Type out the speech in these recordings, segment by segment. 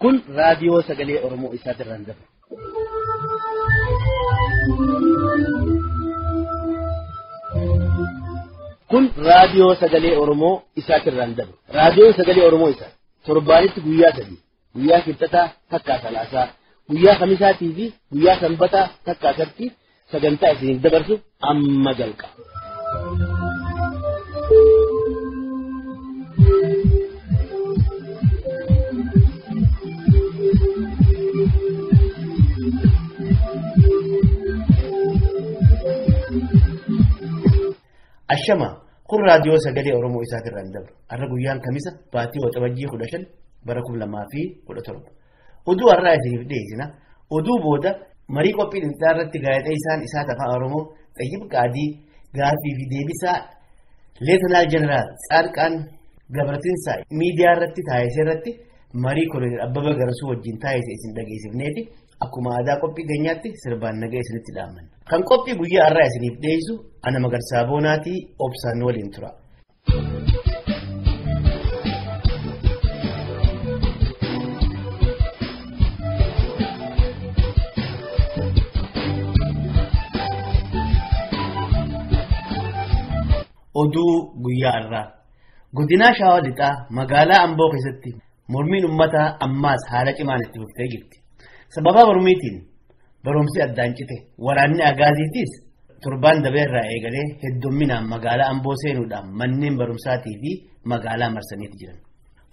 Kun raadiyoo sagalee Oromoo isaatirraan darba. Kun raadiyoo sagalee Oromoo isaatirraan darba. Raadiyoon sagalee Oromoo isaa torbaanitti guyyaa 3 guyyaa Kibxataa takkaa Salaasaa guyyaa Khamisaatii fi guyyaa Sanbataa takkaa Sabtii sagantaa isiniif dabarsu amma jalqaba. Ashama kun raadiyoo sagalee Oromoo isaatirraan darba. Har'a guyyaan Kamisa baatii Waxabajjii 15 bara 2017. Oduu har'aa isiniif dhiyeessina. Oduu booda marii qophii dhimmaa irratti gaazexeessaan isaa afaan Oromoo Xayyib Qaadii gaaffii fi deebisaa Leetanaal Jeneraal Tsaadqaan Gabratinsaa miidiyaa irratti taasise irratti marii Koloneel Abbabaa Garasuu wajjin taasise isin dhageessifneeti akkuma aadaa qophii keenyaatti sirbaan nagaa isinitti dhaammanna. Kan qophii guyyaa har'aa isiniif dhiyeessu ana Magarsaa Boonaatii obsaan waliin tura. Oduu guyyaa har'aa. Godinaa Shawaa Lixaa magaalaa Amboo keessatti mormiin uummataa ammaas haala cimaan itti fuftee jirti. Sababa mormiitiin barumsi addaan cite waraanni Agaaziitis torbaan dabeerraa eegalee heddumminaan magaalaa Amboo seenuudhaan manneen barumsaatii fi magaalaa marsaniiti jiran.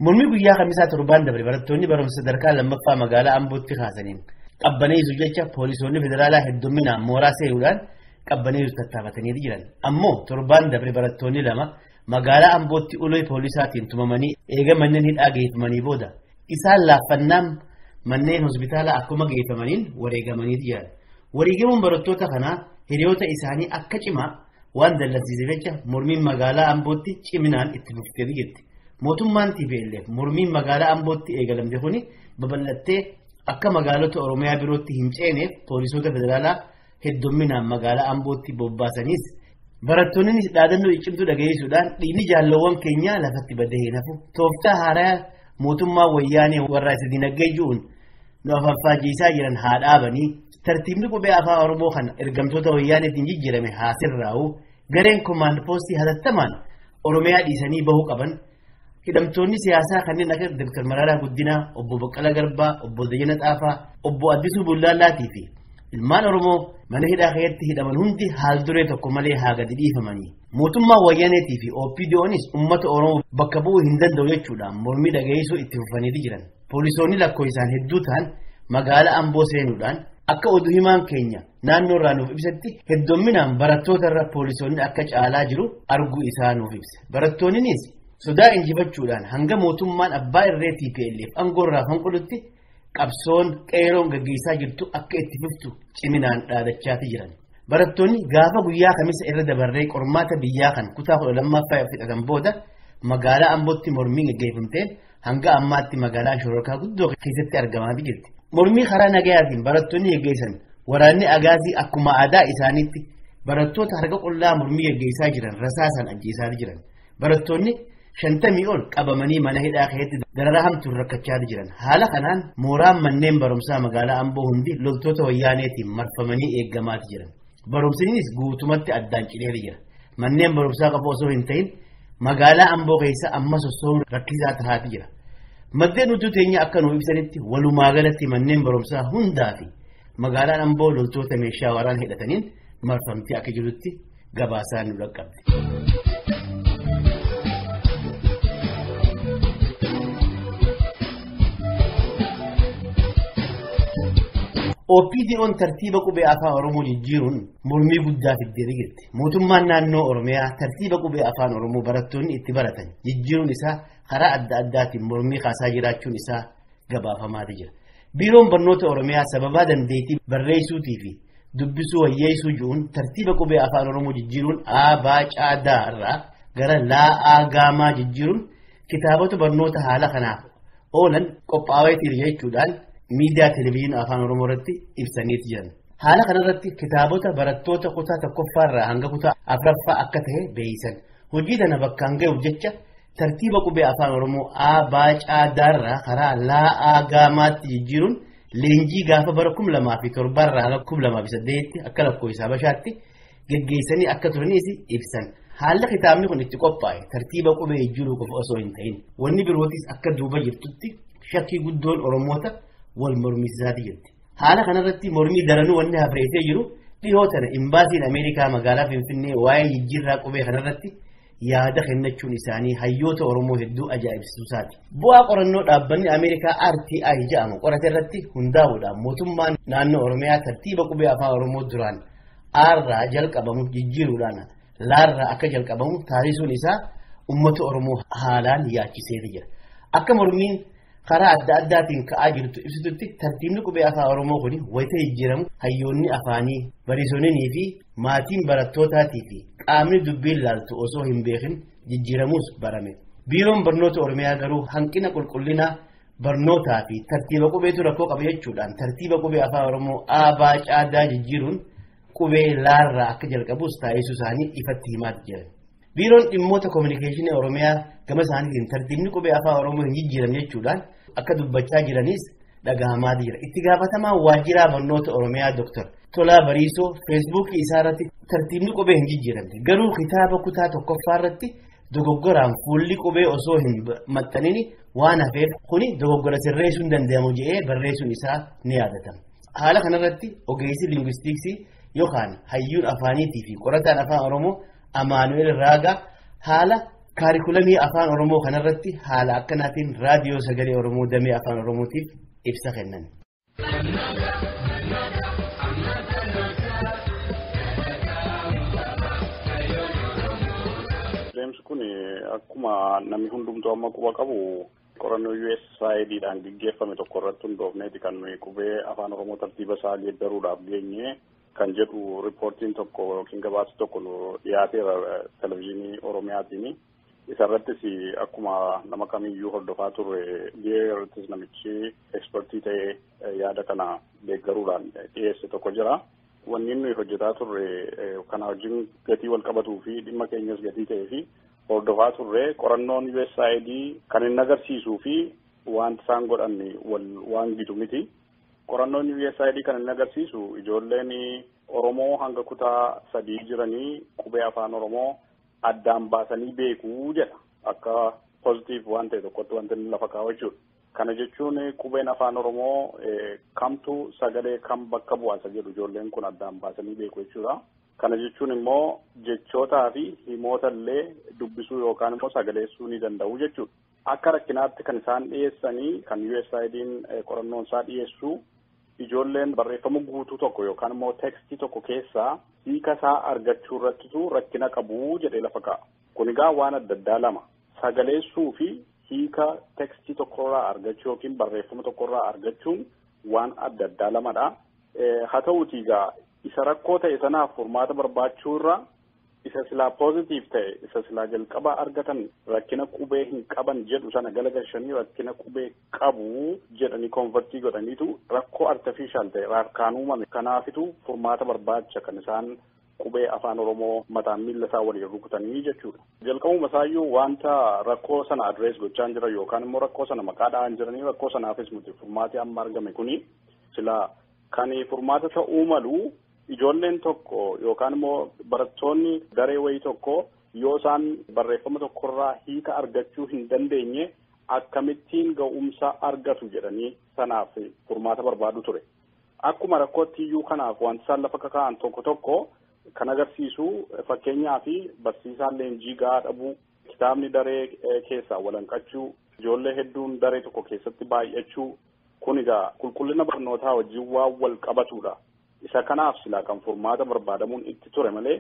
Mormii guyyaa Khamisaa torbaan dabre barattoonni barumsa sadarkaa lammaffaa magaalaa Ambootti kaasaniin qabbaneessuuf jecha poolisoonni federaalaa heddumminaan mooraa seenuudhaan qabbaneessuuf tattaafataniiti jiran. Ammoo torbaan dabre barattoonni lama magaalaa Ambootti ulee poolisaatiin tumamanii eega manneen hidhaa geeffamanii booda isaan laaffannaan manneen hospitaalaa akkuma geeffamaniin wareegamaniiti jiran. Wareegamuun barattoota kanaa hiriyoota isaanii akka cimaa waan dallansiiseef jecha mormiin magaalaa Ambootti ciminaan itti fuftee jirti. Mootummaan TPLF mormiin magaalaa Ambootti eegalamte kuni babal'attee akka magaalota Oromiyaa birootti hin ceeneef poolisoota federaalaa heddumminaan magaalaa Ambootti bobbaasaniis barattoonnis dhaadannoo cimtuu dhageessuudhaan dhiigni jaalawwan keenyaa lafatti badee hin hafu tooftaa haaraa mootummaa wayyaanee warra isa dinagdee jiruun nu afaffaajiisaa jiran haa dhaabanii tartiibni qubee afaan Oromoo kana ergamtoota wayyaaneetiin jijjiirame haa sirraa'u gareen koomaand poostii hatattamaan Oromiyaa dhiisanii bahuu qaban hidhamtoonni siyaasaa kanneen akka Dr. Mararaa Guddinaa, Obbo Baqqalaa Garbaa, Obbo Dayyana Xaafaa, Obbo Addisuu Bullaallaatii fi ilmaan Oromoo mana hidhaa keessatti hidhaman hundi haal duree tokko malee haa gadi dhiifamanii. Mootummaan Wayyaaneetii fi OPDOnis uummata Oromoo bakka bu'uu hin danda'u jechuudhaan mormii dhageessisuu itti fufaniiti jiran. Poolisoonni lakkoofsaan hedduu ta'an magaalaa Amboo seenuudhaan akka oduu himaan keenya naannoo irraa nuuf ibsatti heddumminaan barattoota irra poolisoonni akka caalaa jiru arguu isaa nuuf ibse. Barattoonnis sodaa injifachuudhaan hanga mootummaan abbaa irree TPLF aangoo irraa fonqolutti qabsoon qeeroon gaggeessaa jirtu akka itti fuftu ciminaan dhaadachaati jiran. Barattoonni gaafa guyyaa Kamisa irra dabarree qormaata biyyaa kan kutaa 12ffaa fixatan booda magaalaa Ambootti mormii gaggeeffamteen hanga ammaatti magaalaa shororkaa guddoo keessatti argamaa jirti. Mormii karaa nagayaatiin barattoonni gaggeessan waraanni Agaazii akkuma aadaa isaaniitti barattoota harka qullaa mormii gaggeessaa jiran rasaasaan ajjeesaa jiran. Barattoonni 50 ol qabamanii mana hidhaa keessatti dararaa hamtuun rakkachaa jiran. Haala kanaan mooraan manneen barumsaa magaalaa Amboo hundi loltoota wayyaaneetiin marfamanii eeggamaa jiran. Barumsinis guutumatti addaan cilee jira. Manneen barumsaa qofa osoo hin ta'in magaalaa Amboo keessa amma sossoon rakkisaa tahaa jira. Maddeen utuu teenya akka nuuf ibsanitti walumaa galatti manneen barumsaa hundaa fi magaalaan Amboo loltoota meeshaa waraanaa hidhataniin marfamtee akka jirutti gabaasaa nu dhaqqabde. OPDO'n tartiiba qubee afaan Oromoo jijjiiruun mormii guddaa fiddee jirti. Mootummaan naannoo Oromiyaa tartiiba qubee afaan Oromoo barattoonni itti baratan jijjiiruun isaa karaa adda addaatiin mormii kaasaa jiraachuun isaa gabaafamaa jira. Biiroon barnoota Oromiyaa sababaa dandeettii barreessuutii fi dubbisuu wayyeessuu jiruun tartiiba qubee afaan Oromoo jijjiiruun A, B, C, D irraa gara L, A, G, M jijjiiruun kitaabota barnoota haala kanaaf oolan qophaa'eetii jechuudhaan miidiyaa televezyiinii afaan Oromoo irratti ibsaniiti jiran. Haala kanarratti kitaabota barattoota kutaa tokkoffaarraa hanga kutaa afuraffaa akka ta'e beeysan. Hojii tana bakkaan ga'uuf jecha Tartiiba qubee afaan Oromoo A B C D irraa karaa L A G M'tti jijjiiruun leenjii gaafa bara 2007 irraa hanga 2008 akka lakkoofsa Habashaatti geggeessanii akka turanis ibsan. Haalli kitaabni kun itti qophaa'e tartiiba qubee jijjiiruu qofa osoo hin ta'in wanni birootis akka duuba jirtutti shakkii guddoon Oromoota wal mormisiisaati jirti. Haala kanarratti mormii daranuu wanni hafreessee jiru dhiyoo tana imbaasiin Ameerikaa magaalaa Finfinnee waa'ee jijjiirraa qubee kanarratti yaada kennachuun isaanii hayyoota Oromoo hedduu ajaa'ibsiisuusaati. Bu'aa qorannoo dhaabbanni Ameerikaa RTI jedhamu qorate irratti hundaa'uudhaan mootummaan naannoo Oromiyaa tartiiba qubee afaan Oromoo duraan aarraa jalqabamu jijjiiruudhaan laarraa akka jalqabamu taasisuun isaa uummata Oromoo haalaan yaachisee jira. Akka mormiin karaa adda addaatiin ka'aa jirtu ibsitutti tartiibni qubee afaan Oromoo kun wayita jijjiiramu hayyoonni afaanii barsiisonnii fi maatiin barattootaatii fi qaamni dubbiin laaltu osoo hin beekin jijjiiramuus barame. Biiroon barnoota Oromiyaa garuu hanqina qulqullinaa barnootaa fi tartiiba qubeetu rakkoo qaba jechuudhaan tartiiba qubee afaan Oromoo A B C D jijjiiruun qubee laarraa akka jalqabus taasisuu isaanii ifatti himaa jiran. Biiroon dhimmoota koominikeeshinii Oromiyaa gama isaaniitiin tartiibni qubee afaan Oromoo hin jijjiiramne jechuudhaan akka dubbachaa jiranis dhagahamaa jira. Itti gaafatamaan waajjira barnoota Oromiyaa Dr. Tolaa Bariisoo feesbuukii isaa irratti tartiibni qubee hin jijjiiramne garuu kitaaba kutaa tokkoffaa irratti dogoggoraan fuulli qubee osoo hin maxxanin waan hafeef kuni dogoggora sirreessuun danda'amu jedhee barreessuun isaa ni yaadatama. Haala kanarratti ogeessi liingwistiksii yookaan hayyuun afaaniitii fi qorataan afaan Oromoo Amaanu'eel Raagaa haala kaarikulamii afaan Oromoo kanarratti haala akkanaatiin raadiyoo sagalee Oromoo damee afaan Oromootiif ibsa kennan. Adeemsi kun akkuma namni hundumtuu amma quba qabu qorannoo USAIDdhaan gaggeeffame tokko irratti hundoofneeti kan nuyi qubee afaan Oromoo tartiiba isaa geeddaruudhaaf geenye kan jedhu riippoortiin tokko yookiin gabaasi tokko nu dhiyaateera televizyiinii Oromiyaatiin. Isarrattis akkuma nama kamiyyuu hordofaa turre irrattis namichi ekspertii ta'ee yaada kana deeggaruudhaan dhiyeesse tokko jira. Wanni nuyi hojjetaa turre kana wajjin gatii wal qabatuu fi dhimma keenyas gatii ta'ee fi hordofaa turre qorannoon USAID kan inni agarsiisuu fi wanti isaan godhan wal waan gitu miti. Qorannoon USAID kan inni agarsiisu ijoolleen Oromoo hanga kutaa 3 jiranii qubee afaan Oromoo addaan baasanii beekuu jedha. Akka pozitiiv waan ta'e tokkotti wanti inni lafa kaa'u jechuudha. Kana jechuun qubeen afaan Oromoo kamtu sagalee kam bakka bu'a isa jedhu ijoolleen kun addaan baasanii beeku jechuudha. Kana jechuun immoo jechootaa fi himoota illee dubbisuu yookaan immoo sagaleessuu ni danda'u jechuudha. Akka rakkinaatti kan isaan dhiyeessanii kan USAID'n qorannoon isaa dhiyeessu ijoolleen barreeffama guutuu tokko yookaan immoo tekstii tokko keessaa hiika isaa argachuu irrattitu rakkina qabu jedhee lafa kaa'a. Kun egaa waan adda addaa lama sagaleessuu fi hiika tekstii tokkorraa argachuu yookiin barreeffama tokkorraa argachuun waan adda addaa lamadha. Haa ta'uutii egaa isa rakkoo ta'e sanaaf furmaata barbaachuu irra isa silaa poozitiif ta'e isa silaa jalqaba argatan rakkina qubee hin qaban jedhu sana galagalchanii rakkina qubee qabu jedhanii konvertii godhaniitu rakkoo artifishaal ta'e rakkaan uumame kanaafitu furmaata barbaacha kan isaan qubee afaan Oromoo mataan miilla isaa waliin rukutanii jechuudha. Jalqabuma isaayyuu wanta rakkoo sana adrees gochaa hin jiran yookaan immoo rakkoo sana maqaa dha'an jiranii rakkoo sanaafis miti furmaati amma argame kuni silaa kan furmaata ta'uu malu ijoolleen tokko yookaan immoo barattoonni daree wayii tokko yoo isaan barreeffama tokkorraa hiika argachuu hin dandeenye akkamittiin ga'umsa argatu jedhanii sanaaf furmaata barbaadu ture. Akkuma rakkootti iyyuu kanaaf wanti isaan lafa kakaa'an tokko tokko kan agarsiisu fakkeenyaa fi barsiisaan leenjii gahaa dhabuu, kitaabni daree keessaa walanqachuu, ijoollee hedduun daree tokko keessatti baay'achuu kun egaa qulqullina barnootaa wajjin waan wal qabatudha. Isa kanaaf silaa kan furmaata barbaadamuun itti ture malee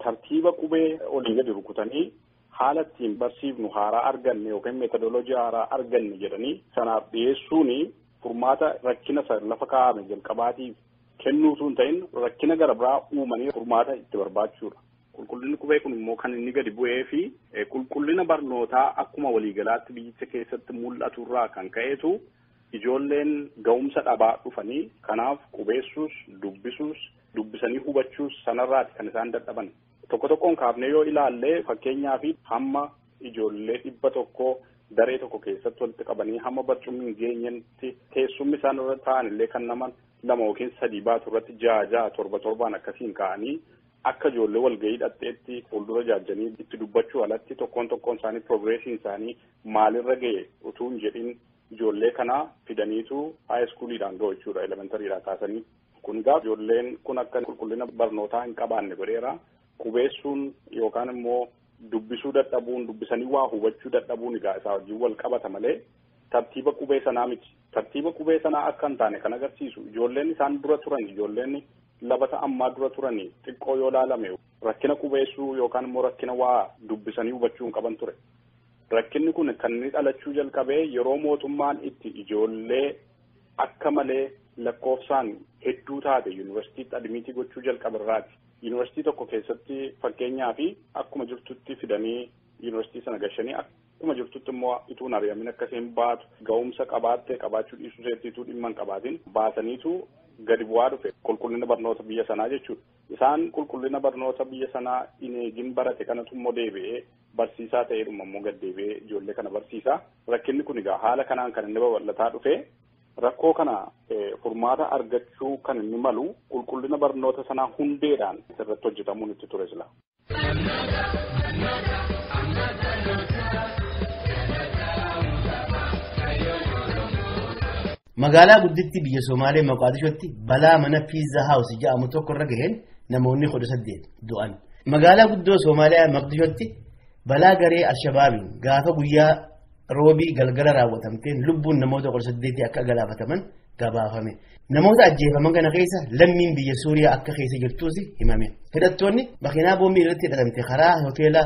tartiiba qubee olii gadi rukutanii haala ittiin barsiifnu haaraa arganne yookiin meetodoloojii haaraa arganne jedhanii sanaaf dhiyeessuuni furmaata rakkina lafa kaa'ame jalqabaatiif kennuutu hin ta'in rakkina gara biraa uumanii furmaata itti barbaachuudha. Qulqullinni qubee kun immoo kan inni gadi bu'ee fi qulqullina barnootaa akkuma waliigalaatti biyyicha keessatti mul'atu irraa kan ka'eetu ijoolleen ga'umsa dhabaa dhufanii kanaaf qubeessuus dubbisuus dubbisanii hubachuus sanarraati kan isaan dadhaban. Tokko tokkoon kaafnee yoo ilaalle fakkeenyaa fi hamma ijoollee 100 daree tokko keessatti walitti qabanii hamma barcumni hin geenyetti teessumni isaan irra taa'an illee kan nama 2 yookiin 3 baatu irratti 6 6 7 7 akkasiin kaa'anii akka ijoollee walgahii dhadheetti fuuldura jaajjanii itti dubbachuu alatti tokkoon tokkoon isaanii progressiin isaanii maalirra ga'e utuu hin jedhin ijoollee kana fidaniitu high schooliidhaan ga'u jechuudha elementariidhaa kaasanii. Kun egaa ijoolleen kun akka qulqullina barnootaa hin qabaanne godheera. Qubeessuun yookaan immoo dubbisuu dadhabuun dubbisanii waa hubachuu dadhabuun egaa isaa wajjin wal qabata malee tartiiba qubee sanaa miti. Tartiiba qubee sanaa akka hin taane kan agarsiisu ijoolleen isaan dura turan ijoolleen labata ammaa dura turanii xiqqoo yoo laalame rakkina qubeessuu yookaan immoo rakkina waa dubbisanii hubachuu hin qaban ture. Rakkinni kun kan inni dhalachuu jalqabee yeroo mootummaan itti ijoollee akka malee lakkoofsaan hedduu taate yuunivarsiitiitti admiitii gochuu jalqabarraati. Yuunivarsiitii tokko keessatti fakkeenyaa fi akkuma jirtutti fidanii yuunivarsiitii sana gashanii akkuma jirtutti immoo ituun ari'amin akkasiin baatu ga'umsa qabaatte qabaachuu dhiisuu seetti ituu dhimma hin qabaatin baasaniitu gadi bu'aa dhufe qulqullina barnoota biyya sanaa jechuudha. Isaan qulqullina barnoota biyya sanaa hin eegin barate kanatu immoo deebi'ee barsiisaa ta'eedhuma immoo gad deebi'ee ijoollee kana barsiisaa. Rakkinni kun egaa haala kanaan kan inni babal'ataa dhufe rakkoo kana furmaata argachuu kan inni malu qulqullina barnoota sanaa hundeedhaan irratti hojjetamuun itti ture sila. Magaalaa gudditti biyya Somaalee Moqaadishootti balaa mana Piizaa Haawus jedhamu tokko irra gaheen namoonni 18 du'an. Magaalaa guddoo Somaaliyaa Moqaadishootti balaa garee Alshabaabiin gaafa guyyaa roobii galgala raawwatamteen lubbuun namoota 18 akka galaafataman gabaafame. Namoota ajjeefaman kana keessa lammiin biyya Suuriyaa akka keessa jirtus himame. Hidhattoonni makiinaa boombii irratti hidhatamte karaa hoteela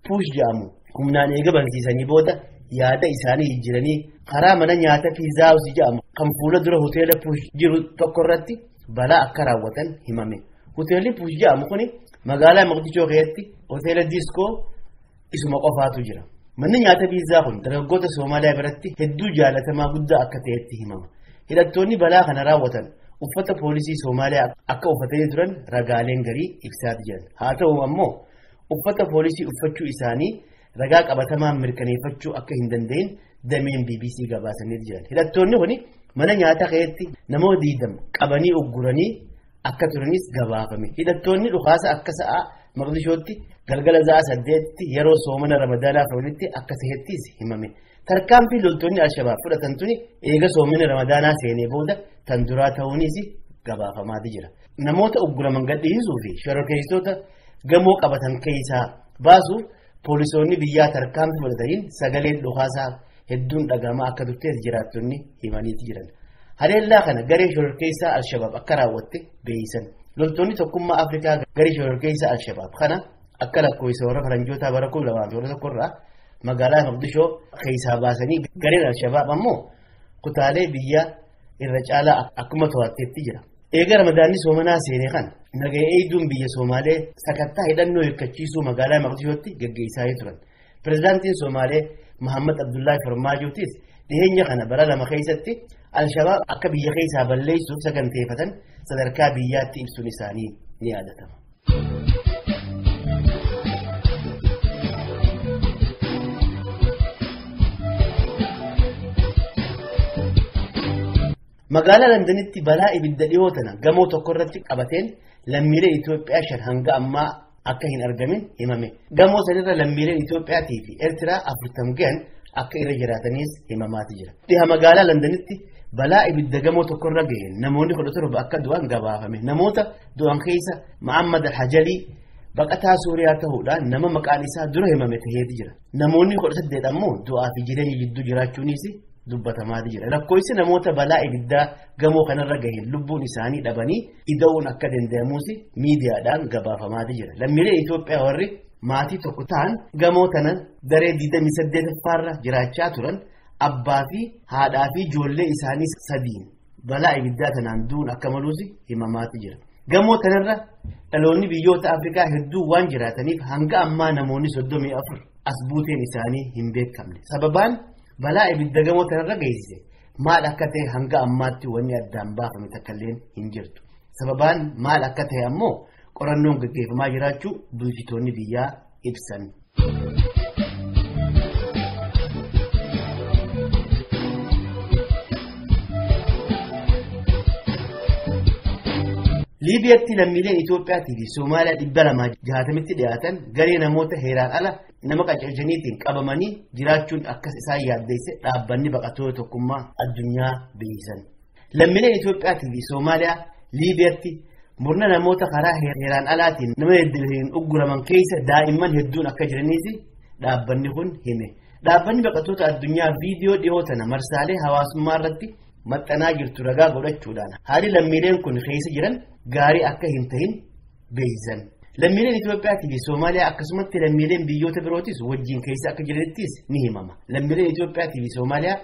Puush jedhamu humnaan eega bansiisanii booda yaada isaanii jijjiiranii karaa mana nyaata Piizaa Haawus jedhamu kan fuula dura hoteela Puush jiru tokko irratti balaa akka raawwatan himame. Hoteelli Puush jedhamu kun magaalaa Moqdishoo keessatti hoteela diiskoo isuma qofaatu jira. Manni nyaata piizaa kun dargaggoota Soomaaliyaa biratti hedduu jaalatamaa guddaa akka ta'etti himama. Hidhattoonni balaa kana raawwatan uffata poolisii Soomaaliyaa akka uffatanii turan ragaaleen garii ibsaati jiran. Haa ta'u ammoo uffata poolisii uffachuu isaanii ragaa qabatamaan mirkaneeffachuu akka hin danda'in dameen BBC gabaasanii jiran. Hidhattoonni kun mana nyaataa keessatti namoota 20 qabanii ugguranii akka turanis gabaafame. Hidhattoonni dhukaasa akka sa'a Moqdishootti galgala sa'a 8tti yeroo soomana Ramadaanaa fa'aanitti akka ta'ettis himame. Tarkaanfii loltoonni Alshabaab fudhatan tuni eega soomana Ramadaanaa seenee booda tan duraa ta'uunis gabaafamaati jira. Namoota ugguraman gadhiisuu fi shororkeessitoota gamoo qabatan keessaa baasuuf poolisoonni biyyaa tarkaanfii fudhataniin sagaleen dhukaasaa hedduun dhagahamaa akka turtes jiraattonni himaniiti jiran. Haleellaa kana garee shororkeessaa Alshabaab akka raawwatte beeysan. Loltoonni tokkummaa Afrikaa garee shororkeessaa Alshabaab kana akka lakkoofsa warra faranjootaa bara 2011 irraa magaalaa Moqdishoo keessaa baasanii gareen Alshabaab ammoo kutaalee biyyaa irra caalaa akkuma to'atteetti jira. Eega Ramadaanni soomanaa seenee kan nagaya eegduun biyya Somaalee sakattaa hidhannoo hiikkachiisuu magaalaa Moqdishootti gaggeessaa turan. Pireezidaantiin Somaalee Muhammad Abdullaahi Farmaajootis dhiyeenya kana bara 2 keessatti Alshabaab akka biyya keessaa balleessuuf saganteeffatan sadarkaa biyyaatti ibsuun isaanii ni yaadatama. Magaalaa Londonitti balaa ibidda dhiyoo tana gamoo tokko irratti qabateen lammiilee Itoophiyaa 5 hanga ammaa akka hin argamin himame. Gamoo sanirra lammiileen Itoophiyaatii fi Eertiraa 40 gahan akka irra jiraatanis himamaati jira. Dhiha magaalaa Londonitti balaa ibidda gamoo tokkorra ga'een namoonni 17 akka du'an gabaafame. Namoota du'an keessa Muhammad Al-Hajalii baqataa Suuriyaa ta'uudhaan nama maqaan isaa dura himame ta'eeti jira. Namoonni 18 ammoo du'aa fi jireenya jidduu jiraachuunis dubbatamaati jira. Lakkoofsi namoota balaa ibiddaa gamoo kanarra gaheen lubbuun isaanii dhabanii ida'uun akka danda'amus miidiyaadhaan gabaafamaati jira. Lammiileen Itoophiyaa warri maatii tokko ta'an gamoo tana daree 28ffaarra jiraachaa turan abbaa fi haadhaa fi ijoollee isaanii sadiin balaa ibiddaa tanaan du'uun akka maluus himamaati jira. Gamoo tanarra dhaloonni biyyoota Afrikaa hedduu waan jiraataniif hanga ammaa namoonni 34 as buuteen isaanii hin beekamne. Sababaan balaa ibidda gamoo tanarra geessise maal akka ta'e hanga ammaatti wanni addaan baafame takkalleen hin jirtu. Sababaan maal akka ta'e ammoo qorannoon gaggeeffamaa jiraachuu bulchitoonni biyyaa ibsan. Liibiyaatti lammiileen Itoophiyaatii fi Somaaliyaa 260tti dhiyaatan garee namoota heeraan ala nama qacarchaniitiin qabamanii jiraachuun akkas isaan yaaddeesse dhaabbanni baqattoota tokkummaa addunyaa beeksisan. Lammiileen Itoophiyaatii fi Somaaliyaa Liibiyaatti murna namoota karaa heeraan alaatiin nama deddeebiin ugguraman keessa daa'imman hedduun akka jiraniis dhaabbanni kun hime. Dhaabbanni baqattoota addunyaa viidiyoo dhiyoo tana marsaalee hawaasummaa irratti maxxanaa jirtu ragaa godhachuudhaan haalli lammiileen kun keessa jiran gaarii akka hin ta'in beeksisan. Lammiileen Itoophiyaatii fi Somaaliyaa akkasumatti lammiileen biyyoota birootis wajjin keessa akka jiranittis ni himama. Lammiileen Itoophiyaatii fi Somaaliyaa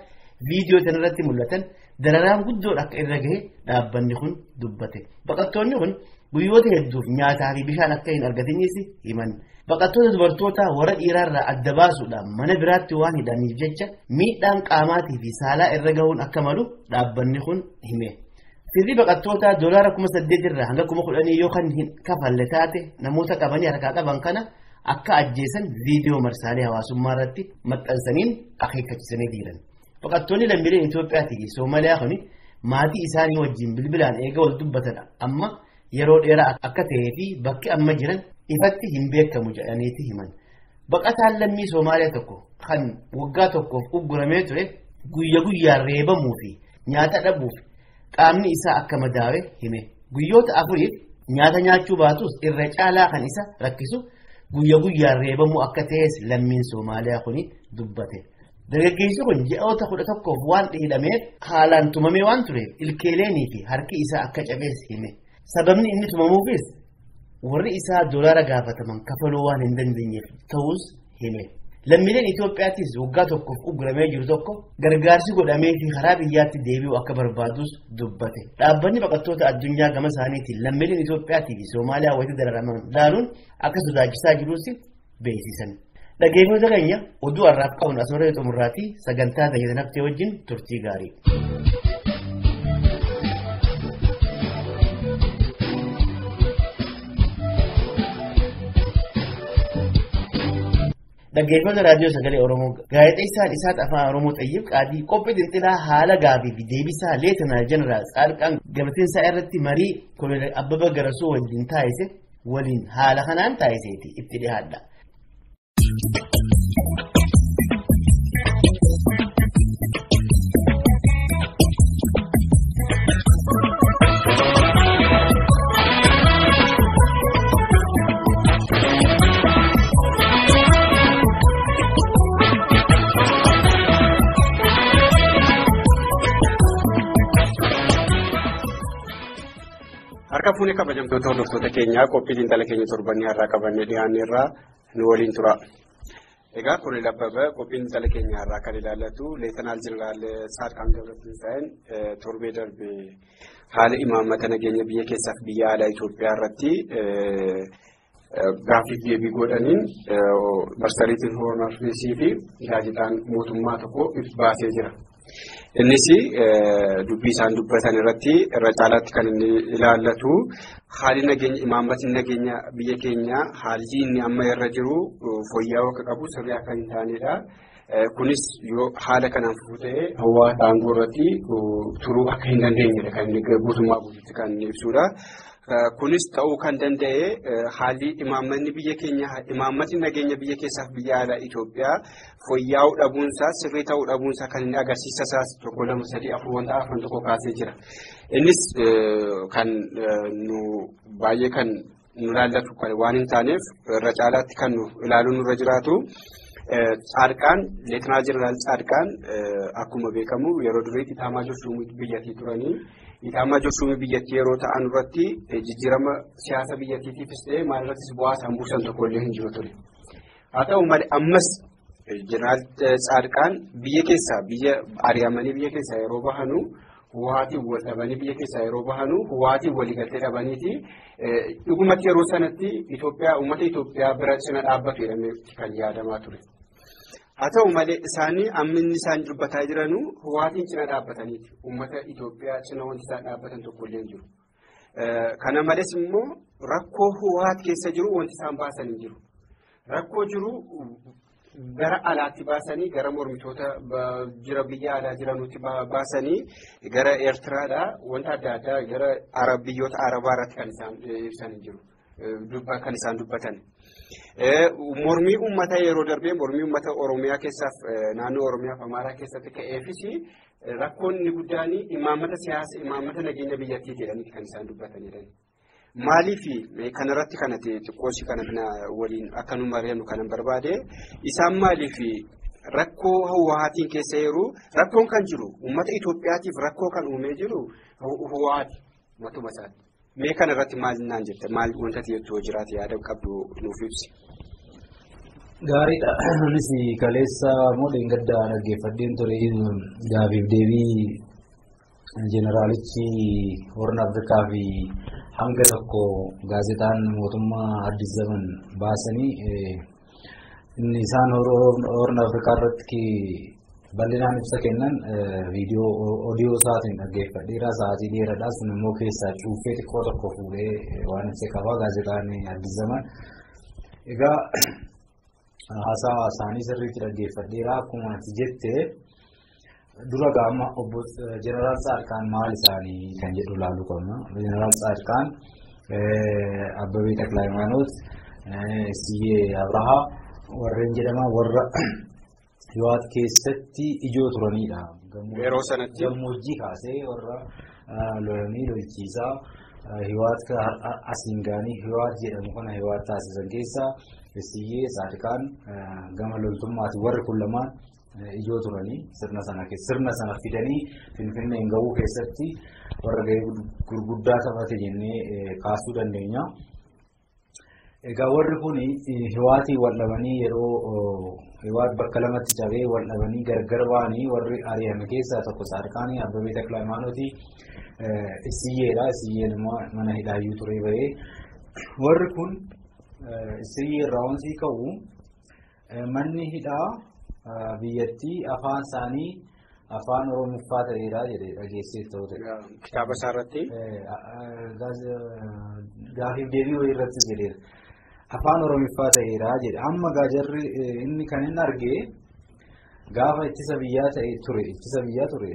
viidiyoo tanarratti mul'atan dararaan guddoon akka irra gahe dhaabbanni kun dubbate. Baqattoonni kun guyyoota hedduuf nyaataa fi bishaan akka hin argatinis himan. Baqattoota dubartoota warra dhiiraarraa adda baasuudhaan mana biraatti waan hidhaniif jecha miidhaan qaamaatii fi saalaa irra gahuun akka malu dhaabbanni kun hime. Firri baqattoota doolaara 8,000 irraa hanga 10,000 yoo kan hin kafalle taate namoota qabanii harkaa qaban kana akka ajjeesan viidiyoo marsaalee hawaasummaa irratti maxxansaniin akeekkachiisanii jiran. Baqattoonni lammiileen Itoophiyaatii fi Somaaliyaa kun maatii isaanii wajjin bilbilaan eega wal dubbatan amma yeroo dheeraa akka ta'ee fi bakki amma jiran ifatti hin beekamu jedhaniiti himan. Baqataan lammii Somaaliyaa tokko kan waggaa tokkoof ugguramee ture guyya guyyaan reebamuu fi nyaata dhabuuf qaamni isaa akka madaawe hime. Guyyoota afuriif nyaata nyaachuu baatus irra caalaa kan isa rakkisu guyya guyyaan reebamuu akka ta'es lammiin Somaaliyaa kun dubbate. Dargaggeessi kun ji'oota 11 waan hidhameef haalaan tumamee waan tureef ilkeeleenii fi harki isaa akka cabees hime. Sababni inni tumamuufis warri isaa doolaara gaafataman kafaluu waan hin dandeenyeef ta'us hime. Lammiileen Itoophiyaattis waggaa tokkoof ugguramee jiru tokko gargaarsi godhamee fi karaa biyyaatti deebi'u akka barbaadus dubbate. Dhaabbanni baqattoota addunyaa gama isaaniitiin lammiileen Itoophiyaatii fi Somaaliyaa walitti dararaman laaluun akka sodaachisaa jirus beeksisan. Dhaggeeffattoota keenya oduu har'aaf qabnu asuma xumurraatii sagantaa tajaajila naftee wajjin turtii gaarii. Dhaggeeffattoota raadiyoo sagalee Oromoo gaazexeessaan isaat afaan Oromoo Xayyiib Qaadii qophii xinxilaa haala gaafii fi deebisaa Leetanaal Jeneraal Tsaadqaan Gabatinsaa irratti marii Koloneel Abbabaa Garasuu wajjin taasise waliin haala kanaan taasiseeti itti dhiyaadha. Harka fuunee kabajamtoota hordoftoota keenyaa qophii xiinxala keenya torbanii har'aa qabannee dhiyaanne irraa nu waliin tura. Egaa Koloneel Abbabaa qophii xiinxala keenya har'aa kan ilaallatu Leetanaal Jeneraal Tsaadqaan Gabratinsaa'in torbee darbe haala imaammata nageenya biyya keessaaf biyya alaa Itoophiyaa irratti gaaffiif deebii godhaniin marsariitiin Hoornaafisii fi gaazexaan mootummaa tokko baasee jira. Innis dubbii isaan dubbatan irratti irra caalaatti kan inni ilaallatu haalli nageenya imaammatni nageenya biyya keenyaa haalli inni amma irra jiru fooyya'uu akka qabu sirrii akka hin taanedha. Kunis yoo haala kanaan fufuu ta'e hawaasa aangoo irratti turuu akka hin dandeenyedha kan inni guutummaa guutuutti kan inni ibsudha. Kunis ta'uu kan danda'e haalli imaammatni biyya keenyaa imaammatni nageenya biyya keessaaf biyya alaa Itoophiyaa fooyya'uu dhabuunsaa sirrii ta'uu dhabuunsaa kan inni agarsiisa isaas 1 2 3 4 wanta afran tokko kaasee jira. Innis kan nu baay'ee kan nu ilaallatu waan hin taaneef irra caalaatti kan nu ilaaluun nurra jiraatu. Tsaadqaan Leetanaal Jeneraal Tsaadqaan akkuma beekamu yeroo duriitti Itaamaajoor Shuumii biyyattii turanii Itaamaajoor Shuumii biyyattii yeroo ta'an irratti jijjiirama siyaasa biyyattiitiifis ta'e maalirrattis bu'aa isaan buusan tokkollee hin jiru ture. Haa ta'u malee ammas Jeneraal Tsaadqaan biyya keessaa biyya ari'amanii biyya keessaa yeroo bahanu Huwaatiin wal dhabanii biyya keessaa yeroo bahanu huwaatiin waliigaltee dhabaniiti dhugumatti yeroo sanatti Itoophiyaa uummata Itoophiyaa bira cina dhaabbatu jedhamee kan yaadamaa ture. Haa ta'u malee isaanii amma inni isaan dubbataa jiranu huwaatiin cina dhaabbataniiti. Uummata Itoophiyaa cina wanti isaan dhaabbatan tokkollee hin jiru. Kana malees immoo rakkoo huwaat keessa jiru wanti isaan baasan hin jiru. Rakkoo jiru Gara alaatti baasanii gara mormitoota jira biyya alaa jiranutti baasanii gara Eertiraadhaa wanta adda addaa gara biyyoota Arabaa irratti kan isaan ibsanii jiru. Kan isaan dubbatan. Mormii uummataa yeroo darbee mormii uummata Oromiyaa keessaaf naannoo Oromiyaaf Amaaraa keessatti ka'eefis rakkoon inni guddaan imaammata siyaasaa imaammata nageenya biyyattii jedhanii kan isaan dubbatanidha. Maaliif kanarratti kanatti xiqqoosi kana waliin akka nu mari'annu kanan barbaade isaan maaliif rakkoo Hiwwahaatiin keessa yeroo rakkoon kan jiru uummata Itoophiyaatiif rakkoo kan uumee jiru Hiwwahaati matuma isaati. Mee kanarratti maal naan jette maal wanta jettu jiraate yaada qabdu nuuf ibsi. Gaariidha. Anis kaleessa moodeen gaddaa dhaggeeffadheen ture gaafiif deebii jeneraalichi Horn Afrikaa fi hanga tokko gaazexaan mootummaa Addis Zaman baasanii inni isaan Horn Afrikaa irratti bal'inaan ibsa kennan viidiyoo odiyoo isaatiin dhaggeeffadheera. Sa'aatii dheeraadha. Sun immoo keessaa cuuffee xiqqoo tokko fuudhee waan ibsa qaba gaazexaan Addis Zaman. Egaa haasaa isaanii sirriitti dhaggeeffadheera. Akkuma ati jette dura gaama obbo Jeneraal Tsaadqaan maal isaanii kan jedhu ilaaluu qabna. Jeneraal Tsaadqaan Abbabee Taklaayimaanoot, Siyyee Abrahaa warreen jedhaman warra Hiwaat keessatti ijoo turanidha. Yeroo sanatti gammoojjii kaasee warra lolanii lolchiisaa Hiwaat asiin ga'anii Hiwaat jedhamu kana Hiwaat taasisan keessaa Siyyee Tsaadqaan gama loltummaati warri kun lamaan ijoo turanii sirna sana sirna sana fidanii Finfinneen ga'uu keessatti warra ga'ee gurguddaa taphate jennee kaasuu dandeenya. Egaa warri kun Hiwaatii wal dhabanii yeroo Hiwaat bakka lamatti cabee wal dhabanii gargar ba'anii warri ari'ame keessaa tokko Tsaadqaanii Abbabee Taklaayimaanooti Siyyeedha. Siyyeen immoo mana hidhaayyuu turee bahee warri kun Siyyee irraa wansii ka'u manni hidhaa biyyattii afaan isaanii afaan Oromoffaa ta'eedha jedhee dhageessee ta'uu ta'e. Kitaaba isaa irratti? Gaafiif deebii wayii irratti jedheera. Afaan Oromoffaa ta'eedha jedhe. Amma gaajarri inni kan inni argee gaafa ittisa biyyaa ta'e ture ittisa biyyaa ture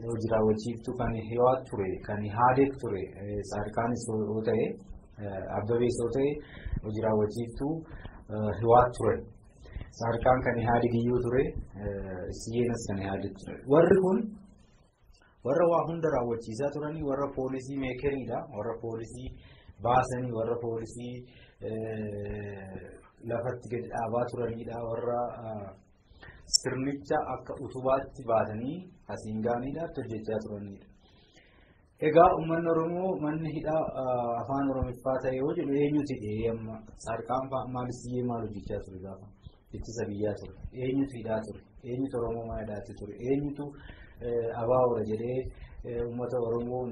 hojii raawwachiiftuu kan Hiwaat ture kan Haadeek ture Tsaadqaanis yoo ta'e Abbabees yoo ta'e hojii raawwachiiftuu Hiwaat ture. Tsaadqaan kan Ihaadig iyyuu ture, Siyyeenas kan Ihaadig ture. Warri kun warra waa hunda raawwachiisaa turanii warra poolisii meekeriidha. Warra poolisii baasanii, warra poolisii lafatti gadi dhaabaa turanidha. Warra sirnicha akka utubaatti baatanii asiin ga'aniidha hojjechaa turanidha. Egaa uummanni Oromoo manni hidhaa afaan Oromoffaa ta'e yoo jedhu eenyuti hidhee amma Tsaadqaan maal Siyyee maal hojjechaa ture gaafa? Ittisa biyyaa ture. Eenyutu hidhaa ture? Eenyutu Oromoo mana hidhaatti ture? Eenyutu abaa'oodha jedhee uummata Oromoo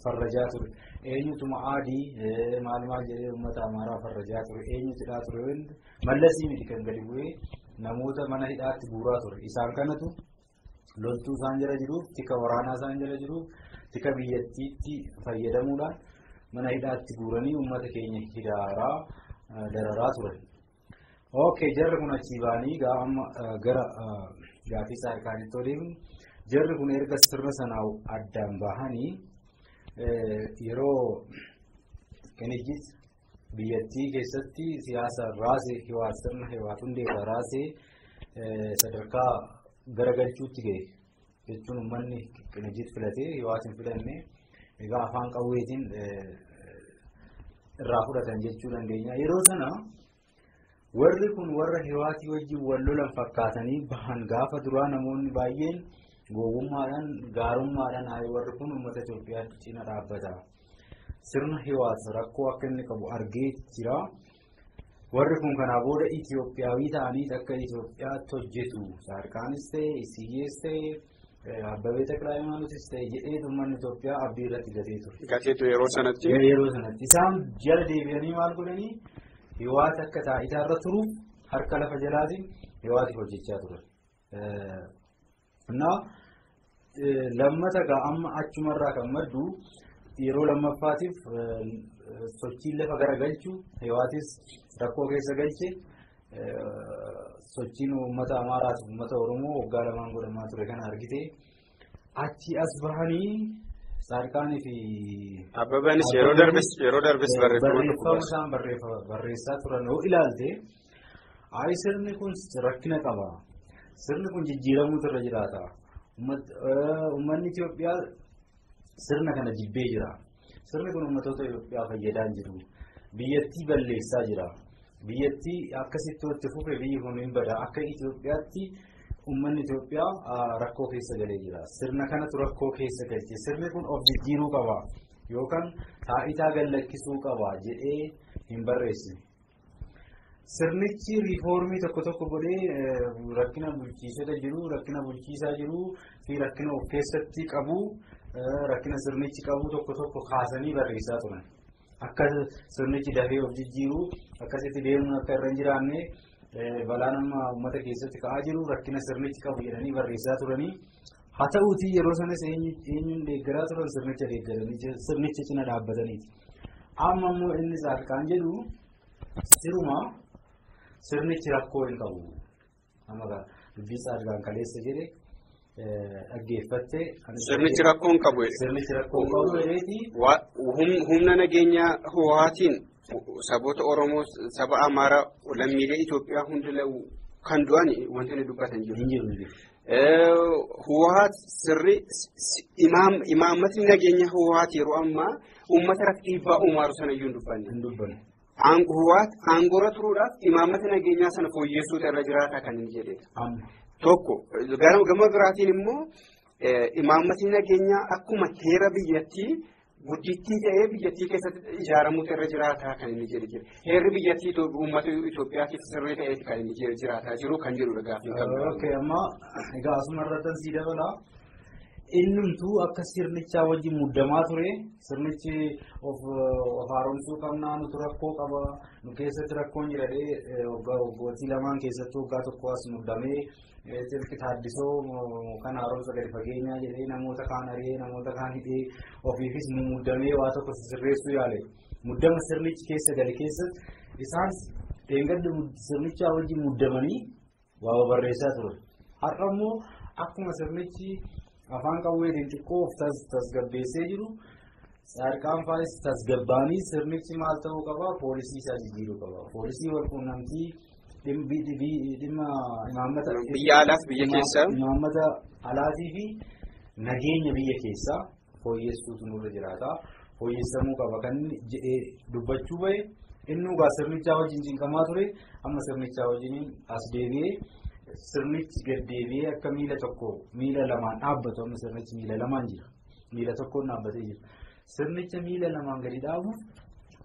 farrajaa ture? Eenyutu ma'aadii maal maal jedhee uummata Amaaraa farrajaa ture? Eenyutu hidhaa ture? Mallasii miti kan gadi bu'ee namoota mana hidhaatti guuraa ture. Isaan kanatu loltuu isaan jala jiruuf, tika waraanaa isaan jala jiruuf, tika biyyattiitti fayyadamuudhaan mana hidhaatti guuranii uummata keenya hidhaaraa dararaa turan. Okay, jarri kun achii ba'anii amma gara gaaffii Tsaadqaanitti deemnu jarri kun erga sirna sanaa addaan bahanii yeroo Qinijjit biyyattii keessatti siyaasa raasee Hiwaat sirna Hiwaat hundeerraa raasee sadarkaa garagalchuutti ga'e jechuun uummanni Qinijjit filatee Hiwaat hin filanne egaa afaan qawweetiin irraa fudhatan jechuu dandeenya. Yeroo sana warri kun warra Hiwaatii wajjin wal lolan fakkaatanii bahan gaafa duraa namoonni baay'een gowwummaadhaan gaarummaadhaan warri kun uummata Itoophiyaa cina dhaabbata. Sirna Hiwaat rakkoo akka inni qabu argee jira. Warri kun kanaa booda Itoophiyaawii ta'anii akka Itoophiyaatti hojjetu. Tsaadqaanis ta'e, Siyyees ta'e, Abbabee Taklaayimaanotis ta'e jedhee uummanni Itoophiyaa abdii irratti gatee ture. Gateetu yeroo sanatti? Yeroo sanatti. Isaan jala deebi'anii maal godhanii? Hiwaat akka taayitaa irra turuuf harka lafa jalaatiin Hiwaatiif hojjechaa turan. Innaa lammata gaa amma achumarraa kan maddu yeroo lammaffaatiif sochiin lafa garagalchu Hiwaatis rakkoo keessa galche Sochiin uummata Amaaraaf uummata Oromoo waggaa lamaan godhamaa ture kana argite achi as bahanii Saarqaanii fi Abbabaanis yeroo darbes barreeffama isaan barreessaa turan yoo ilaalte ayi sirni kun rakkina qaba. Sirni kun jijjiiramuutu irra jiraata. Uummanni Itoophiyaa sirna kana jibbee jira. Sirni kun uummattoota Itoophiyaa fayyadaa hin jiru. Biyyattii balleessaa jira. Biyyattii akkasitti walitti fufe biyyi kun hin bada. Akka Itoophiyaatti uummanni Itoophiyaa rakkoo keessa galee jira. Sirna kanatu rakkoo keessa galche. Sirni kun of jijjiiruu qaba yookaan taayitaa gallakkisuu qaba jedhee hin barreessine. Sirnichi riifoormii tokko tokko godhee rakkina bulchiisota jiru, rakkina bulchiisaa jiru fi rakkina of keessatti qabu, rakkina sirnichi qabu tokko tokko kaasanii barreessaa turan. Akka sirnichi dafee of jijjiiru, akkasitti deemuun akka irra hin jiraanne balaan amma uummata keessatti ka'aa jiru rakkina sirnichi qabu jedhanii barreessaa turanii. Haa ta'uutii yeroo sanas eenyuun deeggaraa turan sirnicha deeggaranii sirnicha cina dhaabbataniiti. Amma immoo inni Saarqaan jedhu siruma sirnichi rakkoo hin qabu. Amma dubbii Saarqaan kaleessa jedhe dhaggeeffattee. Sirnichi rakkoo hin qabu. Sirnichi rakkoo hin qabu jedheeti. Humna nageenyaa Hoohaatiin saboota Oromoo, saba Amaaraa, lammiilee Itoophiyaa hundi kan du'an wanti inni dubbatan jiru. Hin jiru. Hoohaat sirri imaammatni nageenya Hoohaat yeroo ammaa uummata irratti dhiibbaa uumaaru sana iyyuu hin dubbanne. Hin dubbanne. Hoohaat aangoorra turuudhaaf imaammata nageenyaa sana fooyyessuutu irra jiraata kan inni jedhedha. Tokko gama biraatiin immoo imaammatni nageenyaa akkuma heera biyyattii guddittii ta'ee biyyattii keessatti ijaaramuutu irra jiraata kan inni jedhe jira. Heerri biyyattii uummata Itoophiyaa keessa sirrii ta'eeti kan inni jiraataa jiru kan jedhudha gaaffii kan biraa. Okay, amma egaa asuma irratti sii dabala. Innumtuu akka sirnichaa wajjin muddamaa ture sirnichi of haaromsuu qabnaa nuti rakkoo qaba nu keessatti rakkoon jira waggootii lamaan keessattuu waggaa tokko as muddamee silki taaddisoo kan haaromsa gadi fageenyaa jedhee namoota kaan ari'ee namoota kaan hidhee ofiifis muddamee waa tokko sirreessuu yaale muddama sirnichi keessa gale keessatti isaan dheengadda sirnichaa wajjin muddamanii waa barreessaa ture har'a immoo akkuma sirnichi. Afaan qawweetiin xiqqoo of tasgabbeessee jiru Saarqaan faayis tasgabbaanii sirnichi maal ta'uu qaba poolisii isaa jijjiiruu qaba poolisii walquunnamtii dhimma imaammata biyya alaaf biyya keessaa imaammata alaatii fi nageenya biyya keessaa fooyyessuutu nurra jiraata fooyyessamuu qaba kan jedhee dubbachuu bahe inni egaa sirnichaa wajjin cinqamaa ture amma sirnichaa wajjin as deebi'ee. Sirnichi gad deebi'ee akka miila tokko miila lamaan dhaabbatu amma sirnichi miila lamaan jira. Miila tokkoon dhaabbatee jira. Sirnicha miila lamaan gadi dhaabuuf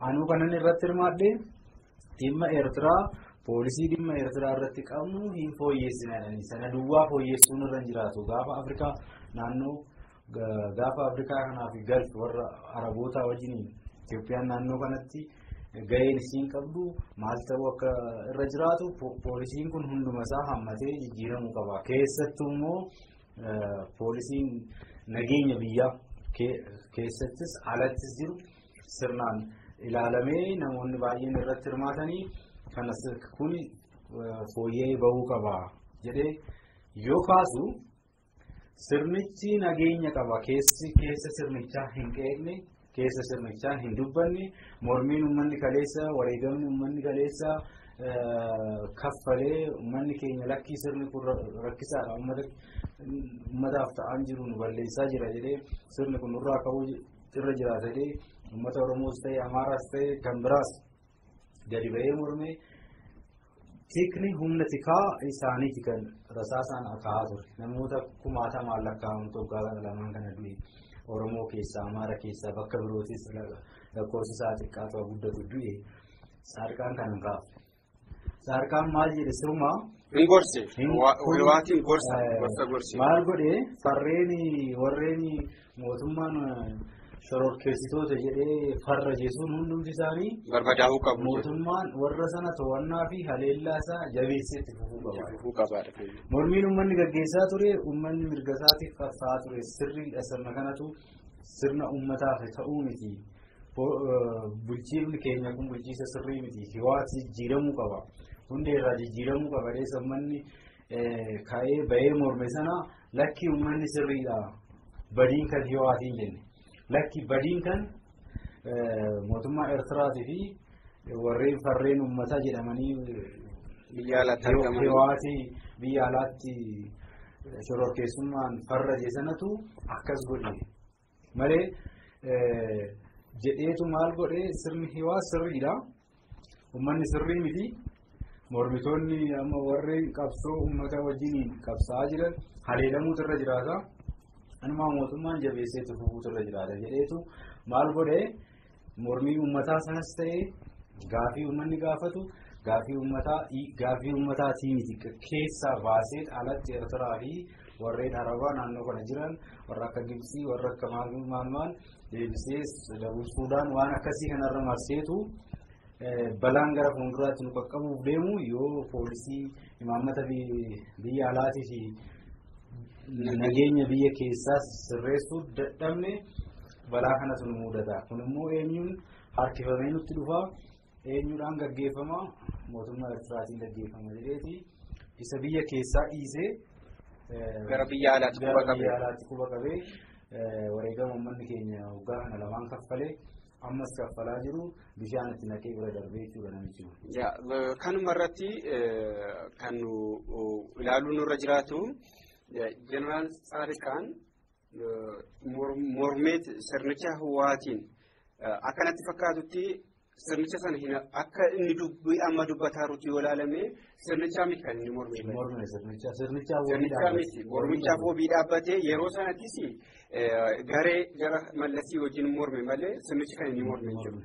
anuu kanan irratti hirmaadhee dhimma Eertiraa poolisii dhimma Eertiraa irratti qabnu hin fooyyessina. Sana duwwaa fooyyessuun irra hin jiraatu. Gaafa Afrikaa naannoo gaafa Afrikaa kanaa fi Galf warra Arabootaa wajjin Itoophiyaan naannoo kanatti. Gaheen isiin qabdu maal ta'uu akka irra jiraatu poolisiin kun hunduma isaa hammatee jijjiiramuu qaba. Keessattuu immoo poolisiin nageenya biyyaa keessattis alattis jiru sirnaan ilaalamee namoonni baay'een irratti hirmaatanii kanas kun fooyya'ee bahuu qaba jedhee yoo kaasu sirnichi nageenya qaba keessa sirnichaa hin qeeqne. Keessa sirnichaa hin dubbanne mormiin uummanni kaleessa wareegamni uummanni kaleessa kaffalee uummanni keenya lakkii sirni kun rakkisaadha uummataaf ta'an jiru nu balleessaa jira jedhee sirni kun nurraa ka'uu irra jiraata jedhee uummata Oromoos ta'e Amaaraas ta'e kan biraas gadi ba'ee mormee tikni humna tikaa isaaniiti kan rasaasaan akaa'aa ture namoota kumaatamaan lakkaa'amu waggaa lamaan kana du'e. Oromoo keessaa Amaara keessaa bakka birootis lakkoofsi isaa xiqqaatu guddatu du'e Saarqaan kan hin kaafne. Saarqaan maal jedhe sirumaa. Hin gorse. Waatiin gorsa. Gorsa. Maal godhee farreen warreen mootummaan shororkeessitoota jedhee farra jechuun hundumti isaanii. Barbadaa'uu qabu. Mootummaan warra sana to'annaa fi haleellaa isaa jabeessee itti fufuu qaba. Fufuu qaba. Mormiin uummanni gaggeessaa ture uummanni mirga isaatiif qabsaa'aa ture sirriidha sirna kanatu sirna uummataaf ta'uu miti. Bulchiifni keenya kun bulchiisa sirrii miti. Hiwaati jijjiiramuu qaba. Hundeerraa jijjiiramuu qaba dheessa uummanni ka'ee bahee morme sana lakki uummanni sirriidha. Badiin kan Hiwaatiin jenne. Lakki badiin kan mootummaa Eertiraatii fi warreen farreen uummataa jedhamanii biyya alaatti argaman. Hiwaatii biyya alaatti shororkeessummaan farraje sanatu akkas godhe malee jedheetu maal godhe sirni Hiwaa sirriidha. Uummanni sirrii miti. Mormitoonni amma warreen qabsoo uummata wajjiniin qabsaa'aa jiran haleelamuutu irra jiraata. Anumaa mootummaan jabeesseetu fufuutu irra jiraata jedheetu maal godhe mormii uummataa sanas ta'ee gaafii uummanni gaafatu gaafii uummataatii miti keessaa baasee alatti Eertiraa fi warreen Arabaa naannoo kana jiran warra akka Gibsii warra akka maal maal deebisee Dabub Suudaan waan akkasii kanarra marseetu balaan gara fuulduraatti nu qaqqabuuf deemu yoo poolisii imaammata biyya alaatii fi nageenya biyya keessaas sirreessuu dadhabne balaa kanatu nu mudata. Kun immoo eenyuun harkifamee nutti dhufa, eenyuudhaan gaggeeffama, mootummaa Eertiraatiin gaggeeffama jedheeti isa biyya keessaa dhiisee gara biyya alaatti quba qabee wareegama uummanni keenya waggaa kana lamaan kaffalee ammas kaffalaa jiru bishaan itti naqee bira darbee jechuudha namichi kun. Kanuma irratti kan ilaaluun nurra jiraatu Jeneraal Tsaadiqaan mormee sirnicha Hiwaatiin akkanatti fakkaatutti sirnicha sana akka inni dubbii amma dubbataa jirutti yoo ilaalame sirnichaa miti kan inni mormee. Mormee sirnichaa miti mormichaaf wabii dhaabbatee yeroo sanattis garee gara Mallasii wajjin morme malee sirnichi kan inni morme jiru.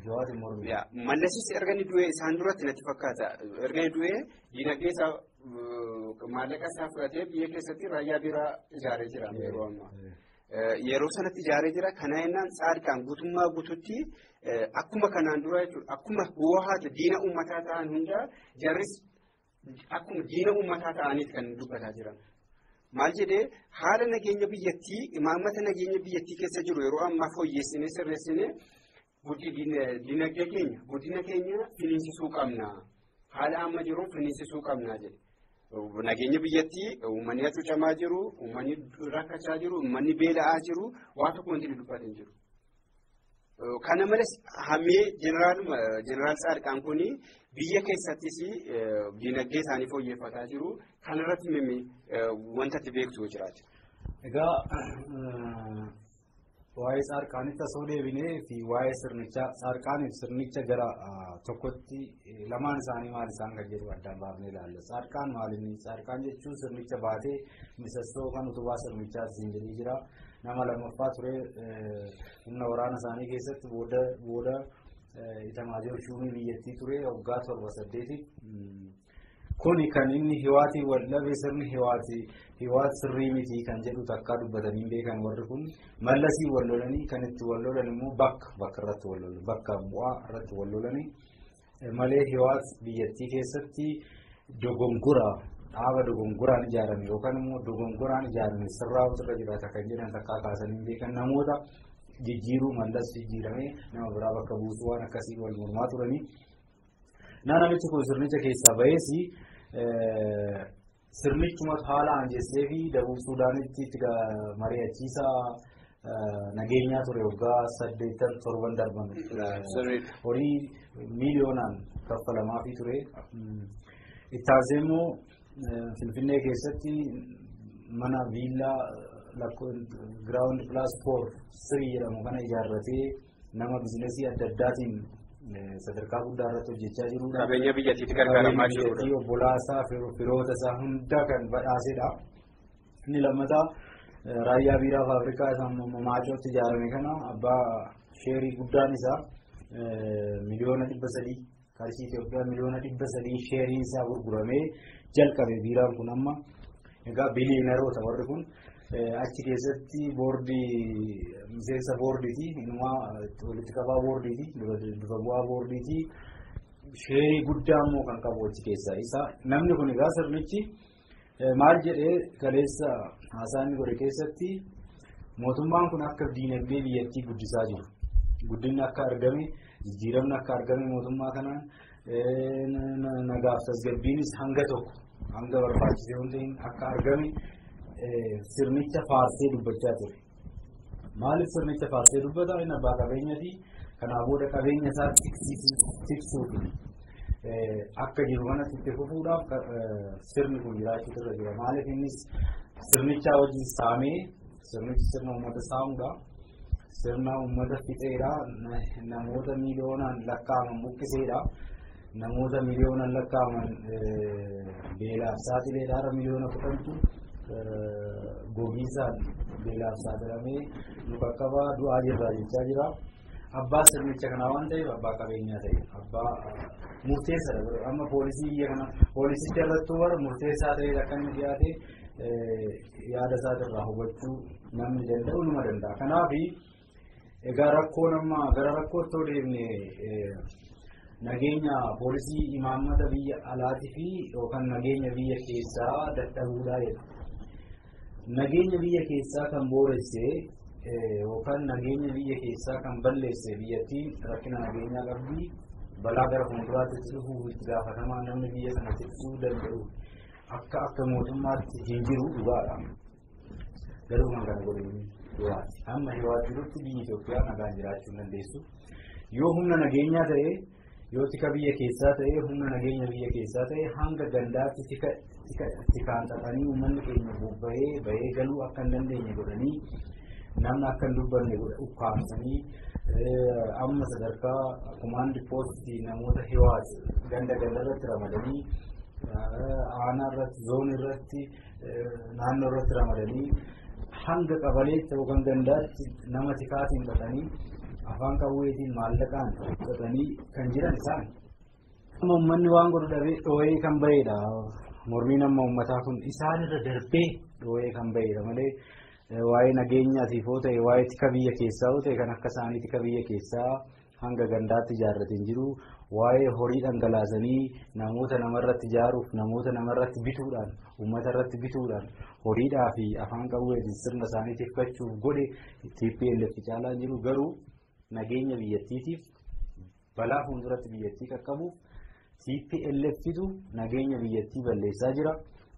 Mallasis erga inni du'ee isaan duratti natti fakkaata. Erga inni du'ee dinagdee isaa maallaqa isaa fudhatee biyya keessatti raayyaa biraa ijaaree jira yeroo ammaa. Yeroo sanatti ijaaree jira. Kana jennaan Tsaadiqaan guutummaa guututti akkuma kanaan dura jechuudha. Akkuma Hiwaat diina uummataa ta'an hundaa jarris akkuma diina uummataa ta'aniiti kan dubbataa jiran. Maal jedhee haala nageenya biyyattii imaammata nageenya biyyattii keessa jiru yeroo ammaa fooyyessinee sirreessinee dinagdee keenya guddina keenya finiinsisuu qabna. Haala amma jiruun finiinsisuu qabna jedhe. Nageenya biyyattii uummanni hacuucamaa jiru, uummanni rakkachaa jiru, uummanni beela'aa jiru waa tokko wanti dubbatan jiru. Kana malees hammee Jeneraal Tsaadiqaan kun biyya keessattis dinagdee isaanii fooyyeffataa jiru. Kanarratti wanta ati beektu jiraata. Egaa waa'ee Tsaadiqaanitti osoo deebinee fi waa'ee sirnichaa Tsaadiqaaniif sirnicha gara tokkotti lamaan isaanii maal isaan kan jedhu addaan baafnee ilaalla. Tsaadiqaan maal inni? Tsaadiqaan jechuun sirnicha baatee miseensoo kan utubaa sirnichaa siin jedhee jira. Nama lammaffaa ture humna waraana isaanii keessatti booda Itamaajoor Shuumii biyyattii ture waggaa 7-8. Kuni kan inni Hiwaatiin wal dhabe sirni Hiwaat sirrii miti kan jedhu takkaa dubbatanii beekan warri kun Mallasii wal lolanii kan itti wal lolan immoo bakka irratti wal lolan bakka bu'aa irratti wal lolanii malee Hiwaat biyyattii keessatti dogongora dhaaba dogongoraan ijaarame yookaan immoo dogongoraan ijaarame sirraa'utu irra jiraata kan jedhan takkaa kaasanii beekan namoota jijjiiruu Mallas jijjiiramee nama biraa bakka buusuu waan akkasii wal mormaa turanii. Namichi kun sirnicha keessaa bahees sirnichumatu haala anjessee fi Dabub Suudaanitti itti mari'achiisaa nageenyaa ture waggaa 8-7 darban horii miiliyoonaan kaffalamaafii ture. Itti aansee immoo Finfinnee keessatti mana viillaa giraawundi pilaas 4 jedhamu kana ijaarratee nama bizinesii adda addaatiin sadarkaa guddaa irratti hojjechaa jirudha. Qabeenya biyyattiitti gargaaramaa jirudha. Obbolaa isaa firoota isaa hunda kan badhaasedha. Inni lammataa raayyaa biiraa faabrikaa isaa Maacootti ijaarame kana abbaa sheerii guddaan isaa 300,000,000 qarshii Itoophiyaa 300,000,000 sheeriin isaa gurguramee jalqabe biiraan kun amma egaa biliyoneroota warri kun. Achi keessatti boordii miseensa boordiiti innumaa walitti qabaa boordiiti dura bu'aa boordiiti sheerii guddaa immoo kan qabu achi keessaa isa namni kun egaa sirnichi maal jedhee kaleessa haasaa inni godhe keessatti mootummaan kun akka diinagdee biyyattii guddisaa jiru guddinni akka argame jijjiiramni akka argame mootummaa kanaan Nagaaf tasgabbiinis hanga tokko hanga barbaachisee hundi akka argame sirnicha faarsee dubbachaa ture. Maaliif sirnicha faarsee dubbata? Inni abbaa qabeenyaati. Kanaa booda qabeenya isaa tiksuufi akka jiru kanatti itti fufuudhaaf sirni kun jiraachuutu irra jira. Maaliif innis sirnichaa wajjin saamee sirnichi sirna uummata saamuudha. Sirna uummata fixeedha. Namoota miiliyoonaan lakkaa'aman buqqiseedha. Namoota miiliyoonaan lakkaa'aman beelaaf saaxileedha. Har'a miliyoona 10tu gogiisaan beelaaf saaxilamee nu qaqqabaa du'aa jirra jechaa jira. Abbaa sirnicha kanaa waan ta'eef abbaa qabeenyaa ta'e abbaa murteessaadha. Amma poolisii biyya kana poolisicha irrattuu bara murteessaa ta'e akka inni dhiyaate yaada isaatirraa hubachuu namni danda'u numa danda'a. Kanaaf egaa rakkoon amma gara rakkootti yoo deemne nageenya poolisii imaammata biyya alaatii fi yookaan nageenya biyya keessaa dadhabuudhaa jedha. Nageenya biyya keessaa kan booresse yookaan nageenya biyya keessaa kan balleesse biyyattiin rakkina nageenyaa qabdi balaa gara fuulduraatti dhufuuf itti gaafatamaa namni biyya sana tiksuu danda'u akka mootummaatti hin jiru dhugaadha. Garuu kan kana godhe Hiwaati. Amma Hiwaat jirutti biyyi Itoophiyaa nagaan jiraachuu hin dandeessu. Yoo humna nageenyaa ta'e yoo tika biyya keessaa ta'e humna nageenya biyya keessaa ta'e hanga gandaatti tikaan xaxanii uummanni keenya bobba'ee bahee galuu akka hin dandeenye godhanii namni akka hin dubbanne ukkaamsanii amma sadarkaa kumaandi poostii namoota Hiwaat ganda gandarratti ramadanii aanaa irratti zoonii irratti naannoo irratti ramadanii hanga qabaleetti yookaan gandaatti nama tikaatiin xaxanii afaan qawweetiin maallaqaan xaxanii kan jiran isaan. Amma uummanni waan godhu dhabee dhoo'ee kan bahedha. Mormiin amma uummataa kun isaanirra darbee dhoo'ee kan bahedha malee waa'ee nageenyaatiif yoo ta'e waa'ee tika biyya keessaa yoo ta'e kan akka isaanii tika biyya keessaa hanga gandaatti ijaarratee hin jiru. Waa'ee horii dhangalaasanii namoota namarratti ijaaruuf namoota namarratti bituudhaan uummata irratti bituudhaan horiidhaa fi afaan qawweetiin sirna isaanii tikfachuuf godhe TPLF caalaa jiru garuu nageenya biyyattiitiif balaa fuulduratti biyyattii qaqqabuuf TPLFtu nageenya biyyattii balleessaa jira.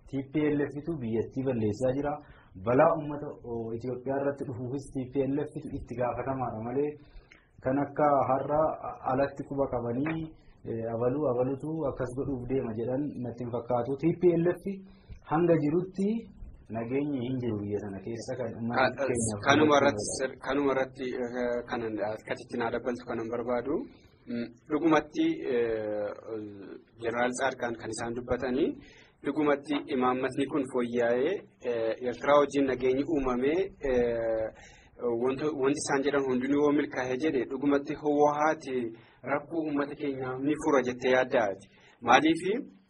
TPLFtu biyyattii balleessaa jira. Balaa uummata Itoophiyaa irratti dhufuufis TPLFtu itti gaafatamaadha malee kan akka har'a alatti quba qabanii abaluu abalutu akkas godhuuf deema jedhan natti hin fakkaatu. TPLF hanga jirutti nageenyi hin jiru biyya sana keessa kan uummanni keenya. Kanuma irratti kanan akkasitti naa dabaltu kanan barbaadu dhugumatti Jeneraal Tsaadqaan kan isaan dubbatanii dhugumatti imaammatni kun fooyya'ee Eertiraa wajjin nageenyi uumamee wanti isaan jedhan hundinuu yoo milkaa'ee jedhe dhugumatti Hiwaati rakkoo uummata keenyaa ni fura jettee yaaddaati. Maaliif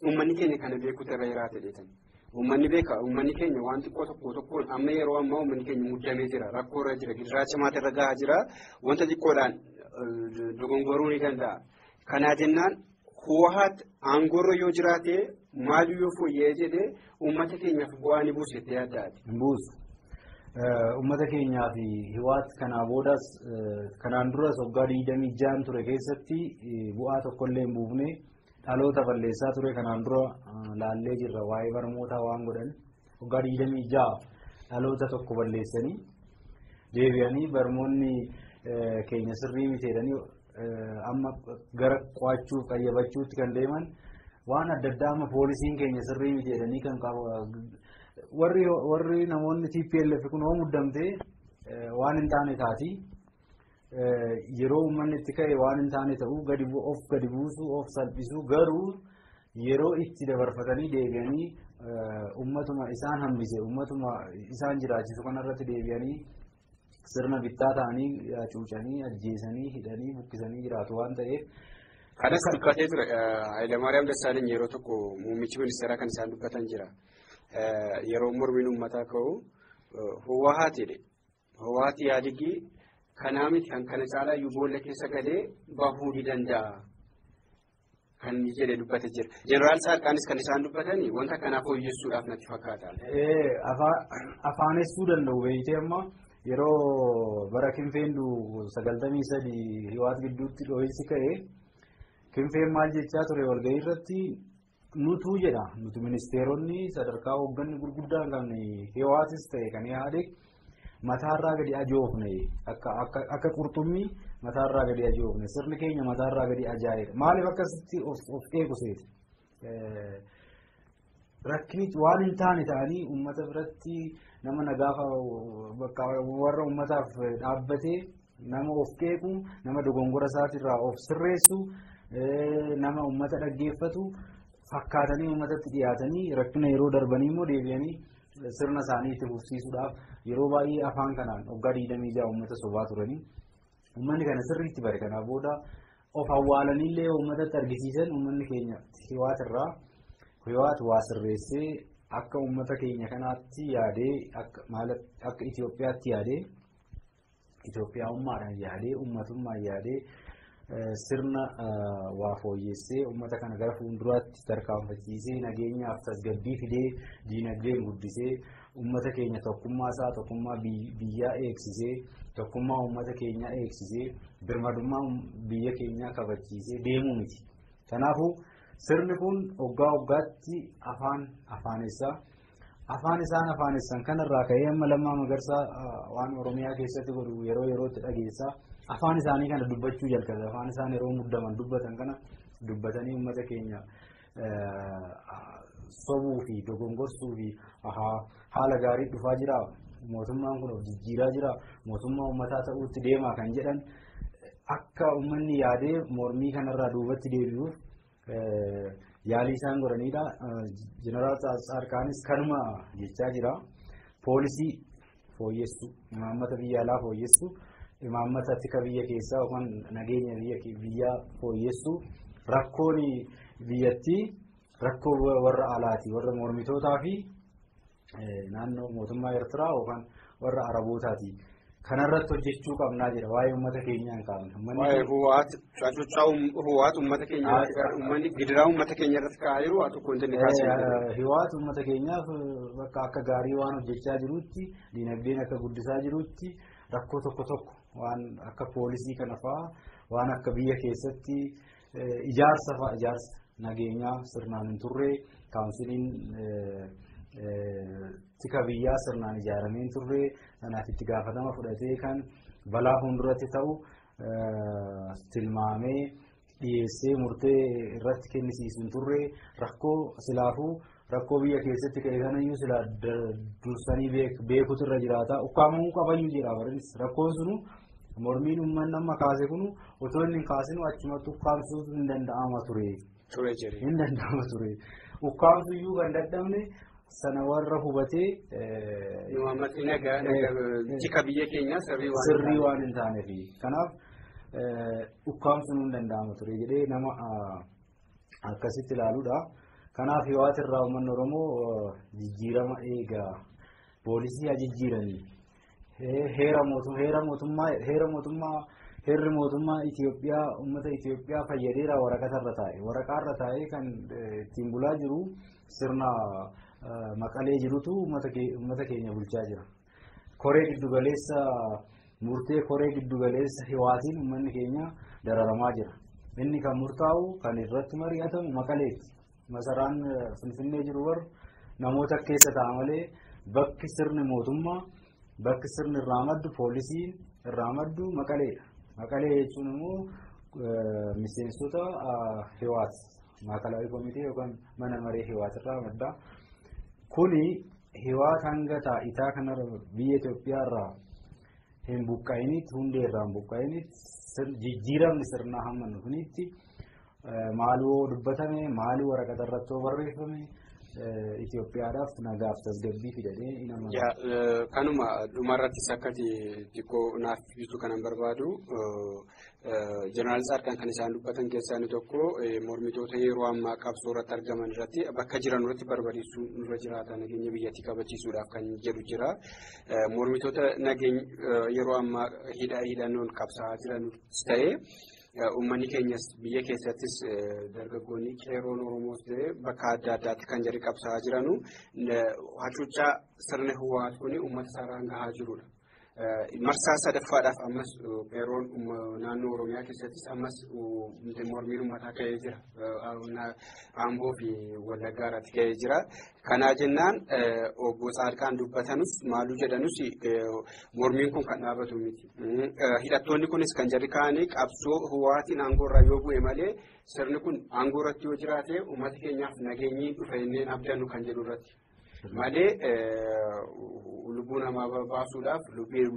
uummanni keenya kana beekuutu irra jiraata jedhan. Uummanni beeka uummanni keenya waan xiqqoo tokko tokkoon amma yeroo ammaa uummanni keenya muddamee jira rakkoo irra jira gidiraa cimaata irra gahaa jira wanta xiqqoodhaan dogongoruu ni danda'a. Kanaa jennaan Hiwaat aangoorra yoo jiraate maaliif yoo fooyya'ee jedhe uummata keenyaaf bu'aa ni buusu jettee yaaddaati. Buusu. Uummata keenyaa fi Hiwaat kanaa boodas kanaan duras waggaa 26 ture keessatti bu'aa tokkollee hin buufne dhaloota balleessaa ture kanaan dura laallee jirra waa'ee barnootaa waan godhan waggaa 26 dhaloota tokko balleessanii deebi'anii barnoonni keenya sirrii miti jedhanii amma gara qo'achuuf qayyabachuutti kan deeman waan adda addaa amma poolisiin keenya sirrii miti jedhanii kan warri namoonni TPLF kun hoo muddamtee waan hin taane taati. Yeroo uummanni itti ka'e waan hin taane ta'uu of gadi buusuu of salphisuu garuu yeroo itti dabarfatanii deebi'anii uummatuma isaan hambise uummatuma isaan jiraachisu kanarratti deebi'anii sirna bittaa ta'anii cuucanii ajjeesanii hidhanii buqqisanii jiraatu waan ta'eef. Kanas dubbatee ture Hayilamaariyaam Dassaaleny yeroo tokko muummichi ministeeraa kan isaan dubbatan jira. Yeroo mormiin uummataa ka'u Hiwaati jedhe. Hiwaati yaadigii kanaa miti kan kana caalaa iyyuu boolla keessa galee bahuu ni danda'a kan jedhe dubbate jira. Jeneraal Tsaadqaanis kan isaan dubbatanii wanta kanaa fooyyessuudhaaf natti fakkaata. Afaanessuu danda'u beeytee amma yeroo bara Kinfeendu 93 Hiwaat gidduutti dhoohinsi ka'e Kinfeen maal jechaa ture walgahii irratti nutuu jedha. Nuti ministeeronni sadarkaa hoogganni gurguddaan kan Hiwaatis ta'e kan Ihaadeeg mataarraa gadi ajoofne akka qurxummii mataarraa gadi ajoofne sirni keenya mataarraa gadi ajaa'edha. Maaliif akkasitti of eeguseeti? Rakkini waan hin taane ta'anii uummata biratti nama nagaafa warra uummataaf dhaabbatee nama of qeequ, nama dogongora isaatirraa of sirreessu, nama uummata dhaggeeffatu fakkaatanii uummatatti dhiyaatanii rakkina yeroo darbanii immoo deebi'anii sirna isaanii itti fufsiisuudhaaf yeroo baay'ee afaan kanaan waggaa 26 uummata sobaa turanii uummanni kana sirriitti bare. Kanaa booda of awwaalaniillee uummatatti argisiisan uummanni keenya Hiwaatirraa Hiwaat waa sirreessee akka uummata keenya kanaatti yaadee akka Itoophiyaatti yaadee Itoophiyaa'ummaadhaan yaadee uummatummaan yaadee sirna waa fooyyessee uummata kana gara fuulduraatti tarkaanfachiisee nageenyaaf tasgabbii fidee diinagdeen guddisee uummata keenya tokkummaa isaa tokkummaa biyyaa eegsisee tokkummaa uummata keenyaa eegsisee birmadummaa biyya keenyaa kabachiisee deemuu miti. Kanaafuu sirni kun waggaa waggaatti afaan afaanessaa afaan isaan afaanessan kanarraa ka'ee amma Lammaa Magarsaa waan Oromiyaa keessatti godhu yeroo yerootti dhageessaa afaan isaanii kana dubbachuu jalqabe. Afaan isaan yeroo muddaman dubbatan kana dubbatanii uummata keenya sobuu fi dogongorsuu fi haala gaarii dhufaa jira, mootummaan kun of jijjiiraa jira, mootummaa uummataa ta'uutti deemaa kan jedhan akka uummanni yaadee mormii kanarraa duubatti deebi'uuf yaalii isaan godhanidha. Jeneraal Tsaadqaanis kanuma jechaa jira. Poolisii fooyyessuu, imaammata biyya alaa fooyyessuu, imaammata tika biyya keessaa yookaan nageenya biyyaa fooyyessuu, rakkoon biyyattii rakkoo warra alaati, warra mormitootaa fi naannoo mootummaa Eertiraa yookaan warra Arabootaati. Kanarratti hojjechuu qabnaa jira. Waa'ee uummata keenyaa hin qabne. Waa'ee Hiwaat hacuuccaa Hiwaat uummata keenya uummanni gidiraa uummata keenya irratti ka'aa jiru waa tokko wanti inni kaasee jiru. Hiwaat uummata keenyaaf bakka akka gaarii waan hojjechaa jirutti, diinagdeen akka guddisaa jirutti rakkoo tokko tokko waan akka poolisii kana fa'aa waan akka biyya keessatti ijaarsa fa'aa ijaarsa nageenyaa sirnaan hin turre, kaawunsiliin tika biyyaa sirnaan ijaaramee hin turre, kanaaf itti gaafatama fudhatee kan balaa fuulduratti ta'u tilmaamee dhiyeessee murtee irratti kennisiisu hin turre, rakkoo silaafuu rakkoo biyya keessatti ka'e kanayyuu silaa dursanii beekutu irra jiraata. Ukkaamamuu qabayyuu jedha barinis rakkoon sunu mormiin uummanni amma kaase kunu otoo inni hin kaasinu achumatti ukkaamsuutu hin danda'ama ture. Hin danda'ama ture. Ukkaamsuyyuu kan dadhabne sana warra hubatee Imaammatni nagaa tika biyya keenyaa sirrii waan hin taaneef kanaaf ukkaamsuun hin danda'ama ture jedhee nama akkasitti ilaaluudha. Kanaaf Hiwaat irraa uummanni Oromoo jijjiirama eegaa poolisii haa jijjiiranii heera mootummaa heerri mootummaa Itoophiyaa uummata Itoophiyaa fayyadeera waraqaarra taa'e waraqaarra taa'e kan ittiin bulaa jiru sirna maqalee jirutu uummata keenya bulchaa jira. Koree giddugaleessa murtee koree giddugaleessa Hiwaatiin uummanni keenya dararamaa jira. Inni kan murtaa'u kan irratti mari'atamu maqaleetti. Masaraan Finfinnee jiru warra namoota keessa ta'a malee bakki sirni mootummaa bakki sirni irraa maddu poolisiin irraa maddu maqaleedha. Maqalee jechuun immoo miseensota Hiwaat maakalaawii komitee yookaan mana maree Hiwaat irraa madda. Kuni Hiwaat hanga taa'itaa kanarra biyya Itoophiyaa irraa hin buqqa'initti hundee irraa hin buqqa'initti jijjiiramni sirnaa hamma dhufanitti maaloo dubbatame maaloo waraqaa irratti barreeffame Itoophiyaadhaaf nagaaf tasgabbii fidadhee hin amanu. Kanuma dhumarrattis akkati xiqqoo naaf bitu kanan barbaadu Jeneraal Tsaadqaan kan isaan dubbatan keessaa inni tokko mormitoota yeroo ammaa qabsoo irratti argaman irratti bakka jiran irratti barbadeessuu nurra jiraata nageenya biyyattii kabachiisuudhaaf kan jedhu jira. Mormitoota nageenya yeroo ammaa hidhannoon qabsaa'aa jiran ta'ee uummanni keenyas biyya keessattis dargaggoonni qeerroon Oromoos ta'ee bakka adda addaatti kan jedhe qabsaa'aa jiranu hacuuccaa sirna Hiwaat kun uummata isaarraan gahaa jirudha. Marsaa sadaffaadhaaf ammas qeerroon naannoo Oromiyaa keessattis ammas mormiin uummataa ka'ee jira. Amboo fi Wallaggaa irratti ka'ee jira. Kanaa jennaan obbo Tsaadqaan dubbatanus maaluu jedhanus mormiin kun kan dhaabatu miti. Hidhattoonni kunis kan jarri ka'anii qabsoo Hiwaatiin aangoo irraa yoo bu'e malee sirni kun aangoo irratti yoo jiraate uummata keenyaaf nageenyi dhufa inneen abdannu kan jedhu irratti. Malee lubbuu namaa baasuudhaaf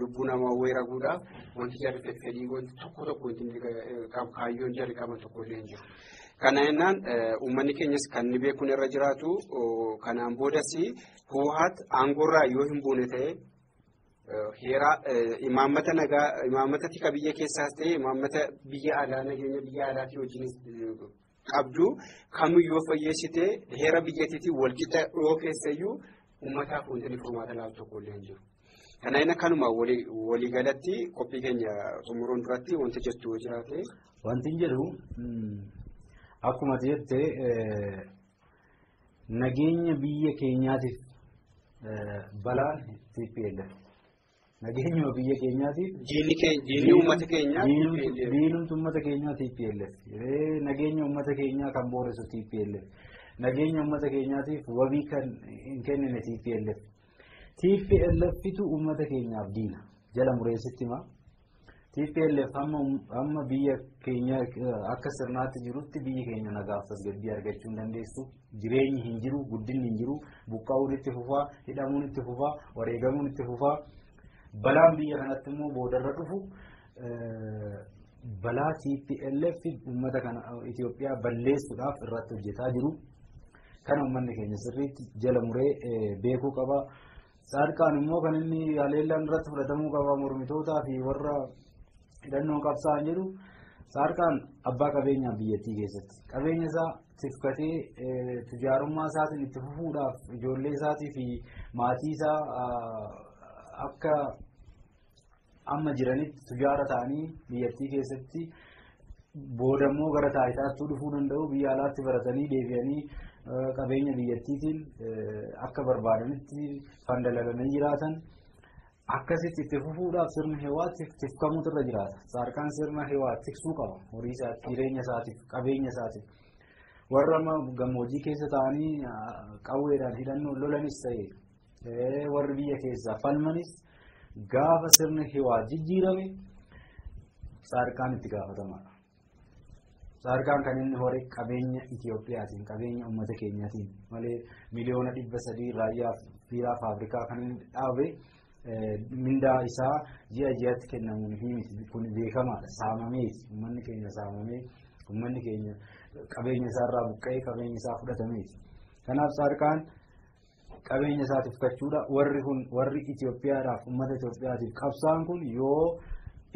lubbuu namaa weeraguudhaaf wanti jarri fedhii wanti tokko tokko kaayyoon jarri qaban tokko illee hin jiru. Kana jennaan uummanni keenyas kan inni beekuun irra jiraatu kanaan boodas Hiwaat aangoorraa yoo hin buune ta'e heeraa imaammata nagaa imaammata tika biyya keessaas ta'e imaammata biyya alaa nageenya biyya alaatii wajjinis qabdu kamiyyuu fayyeessitee heera biyyattiitiin walqixa dhiyoo keessayyuu uummataaf wanti inni furmaata laatu tokko illee hin jiru. Kana inni kanuma waliigalatti qophii keenya xumuruun duratti wanti jettu yoo jiraate. Wanti jedhu akkuma jette nageenya biyya keenyaatiif balaan TPLF. Nageenyuma biyya keenyaatiif. Diinni uummata keenyaa. Diinumti uummata keenyaa TPLF. Nageenya uummata keenyaa kan booressu TPLF. Nageenya uummata keenyaatiif wabii kan hin kennine TPLF. TPLFitu uummata keenyaaf diina. Jala mureessitti hima. TPLF hamma biyya keenya akka sirnaatti jirutti biyyi keenya nagaaf tasgabbii argachuu hin dandeessu. Jireenyi hin jiru, guddinni hin jiru, buqqaa'uun itti fufaa, hidhamuun itti fufaa, wareegamuun itti fufaa. Balaan biyya kanatti immoo boodarra dhufu balaa TPLF uummata kana Itoophiyaa balleessuudhaaf irratti hojjetaa jiru. Kana uummanni keenya sirriitti jala muree beekuu qaba. Saadqaan immoo kan inni haleellaan irratti fudhatamuu qaba mormitootaa fi warra hidhannoon qabsaa'an jedhu. Saadqaan abbaa qabeenyaa biyyattii keessatti qabeenya isaa tifkatee tijaarummaa isaatiin itti fufuudhaaf ijoollee isaatii fi maatii isaa akka amma jiranitti tujaara ta'anii biyyattii keessatti boodammoo gara taayitaatti dhufuu danda'u biyya alaatti baratanii deebi'anii qabeenya biyyattiitiin akka barbaadanitti fandalalanii jiraatan akkasitti itti fufuudhaaf sirna hewaa tifkamuutu irra jiraata. Saadqaan sirna hewaa tiksuu qaba horii isaatiif, jireenya isaatiif, qabeenya isaatiif. Warra gammoojjii keessa ta'anii qawweedhaan hidhannoo lolanis ta'e warri biyya keessaa falmanis gaafa sirni hewaa jijjiirame saadqaan itti gaafatamaadha. Saadqaan kan inni hore qabeenya Itiyoophiyaatiin qabeenya uummata keenyaatiin malee 300,000,000 raayyaa biiraa faabrikaa kan inni dhaabe mindaa isaa ji'a ji'atti kennamuun miti kun beekamaadha. Saamameeti uummanni keenya saamamee uummanni keenya qabeenya isaarraa buqqa'ee qabeenya isaa fudhatameeti. Kanaaf saadqaan qabeenya isaa tifkachuudha. Warri kun warri Itoophiyaadhaaf uummata Itoophiyaatiif qabsaan kun yoo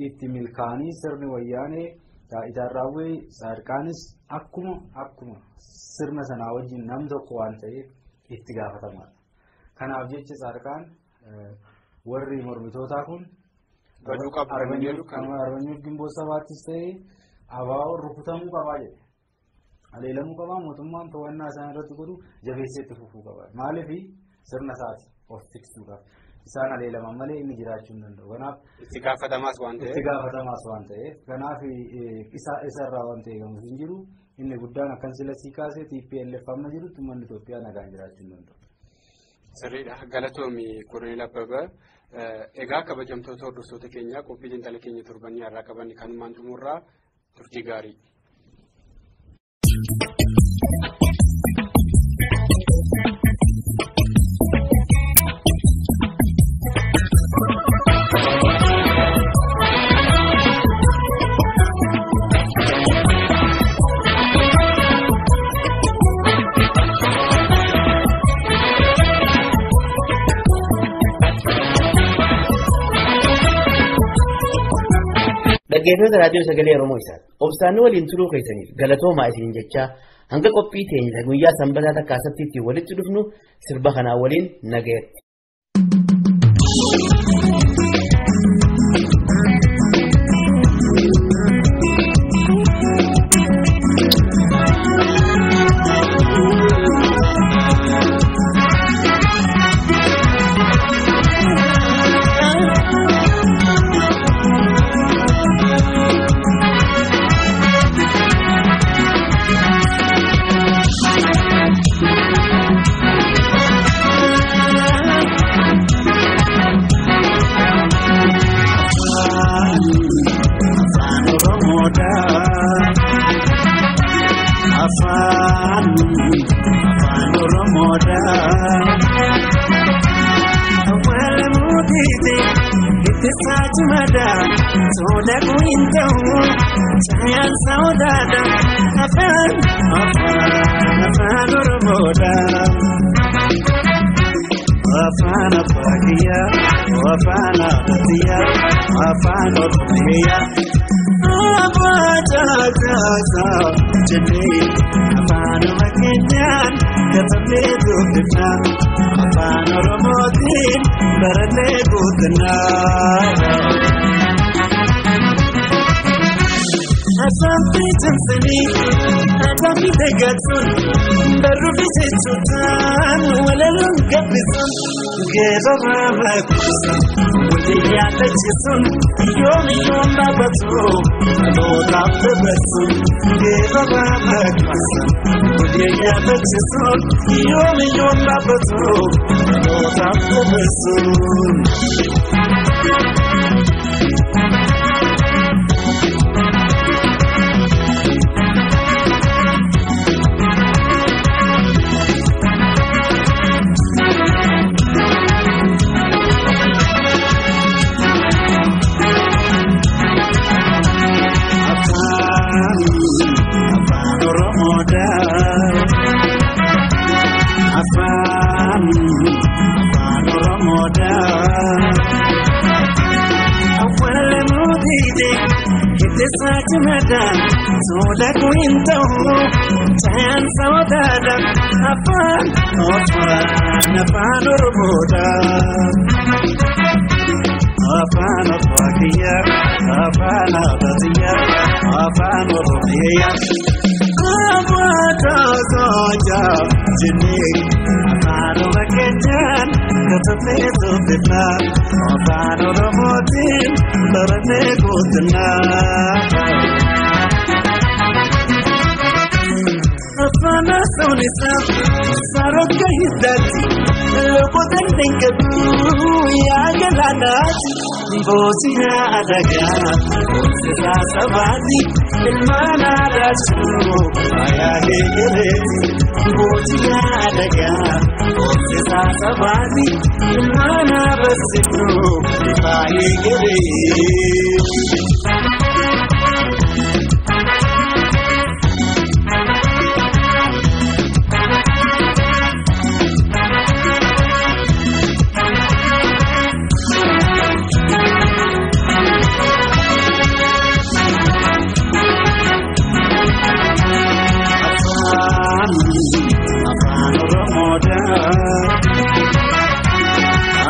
itti milkaanii sirni wayyaanee taayitaa bu'ee saadqaanis akkuma sirna sanaa wajjin nam tokko waan ta'eef itti gaafatamaadha. Kanaaf jecha saadqaan warri mormitootaa kun Arbanyoo Gimboo sabaattis ta'ee abaa'oon rukutamuu qabaa jedhe. Haleelamuu qabaa mootummaan to'annaa isaan irratti godhu jabeessee itti fufuu qaba. Maaliif sirna isaati of tiksuudhaaf isaan haleelaman malee inni jiraachuu hin danda'u. Kanaaf itti gaafatamaas waan ta'eef. Itti gaafatamaas waan ta'eef kanaaf isarraa waan ta'e gamu hin jiru inni guddaan akkan sila sii kaasee TPLF amma jirutti uummanni Itoophiyaa nagaan jiraachuu hin danda'u. Sirriidha. Galatoomi Koloneel Abbabaa. Egaa kabajamtoota hordoftoota keenyaa qophii xiinxala keenya torbanii har'aa qaban kanumaan xumurraa turtii gaarii. Dhaggeeffattoota raadiyoo sagalee Oromoo isaati. Obsaanii waliin turuu keessaniif galatoomaa isiniin jechaa hanga qophii teenya guyyaa sanbataa takkaa sabtiitti walitti dhufnu sirba kanaa waliin nagayetti. Soda kuintahu cahayaan saudada afaan afaan afaan Oromoodha. Afaan Abbaakiyya afaan Abatiyya afaan Oromiyya. Abbaa caasaa jennee afaanuma keenyaan katabnee dubbifna afaan Oromootiin barannee guutunnaa. Asaanfi cimsanii adaami dagaagsuun barruu fi jechuutaan walaloon gabbisuun geerarraa baaqsuun walii yaadachiisuun yoom dhaabatu dhalootaaf dabarsuun geerarraa baaqsuun walii yaadachiisuun yoom dhaabatu dhalootaaf dabarsuun. Afaan afaan Oromoodha. Awwaala mootiite hiddisaa cimaadhaan soda kuintahu cahayaan saawwataadha. Afaan afaan afaan Oromoodha. Afaan Abbaakiyya afaan Abatiyya afaan Oromiyya. Abbaa jennee afaanuma keenyaan katabnee dubbifna afaan Oromootiin barannee guutunnaa. Afaan haasawuun isaa saroota hiddaatti loqotaan deengatu yaa galaanaati. Boosiyaa adagaa boosisaa sabaati ilmaan aadaa jiru faayaa eegareeti. Boosiyaa adagaa boosisaa sabaati ilmaan aadaa jiru faayaa eegareeti.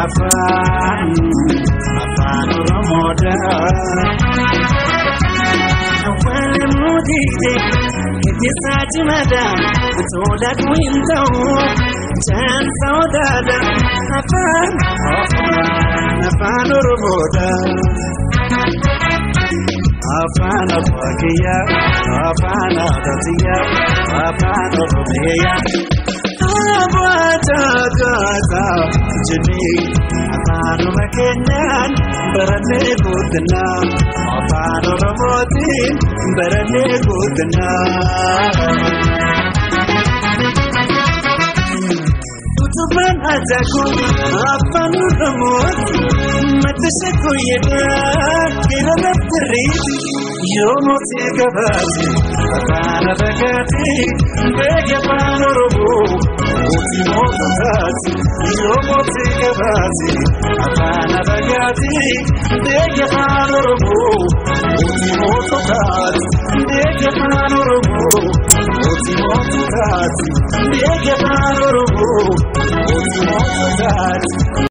Afaan afaan Oromoodha. Awwaala mootiite hiddisaa cimaadhaan soda kuintahu cahayaan saawwataadha. Afaan afaan afaan Oromoodha. Afaan Abbaakiyya afaan Abatiyya afaan Oromiyya. Abbaa caasaa jennee afaanuma keenyaan barannee guutunnaa afaan Oromootiin barannee guutunnaa. Utubaan ajaa'ibu afaan Oromooti madda shakkooyyeedhaa keera laftirriiti yoo mootii gabaati afaan adagaati beeka afaan Oromoo mootii moototaati yoo mootii gabaati afaan adagaati beeka afaan Oromoo mootii moototaati beeka afaan Oromoo mootii moototaati beeka afaan Oromoo mootii moototaati.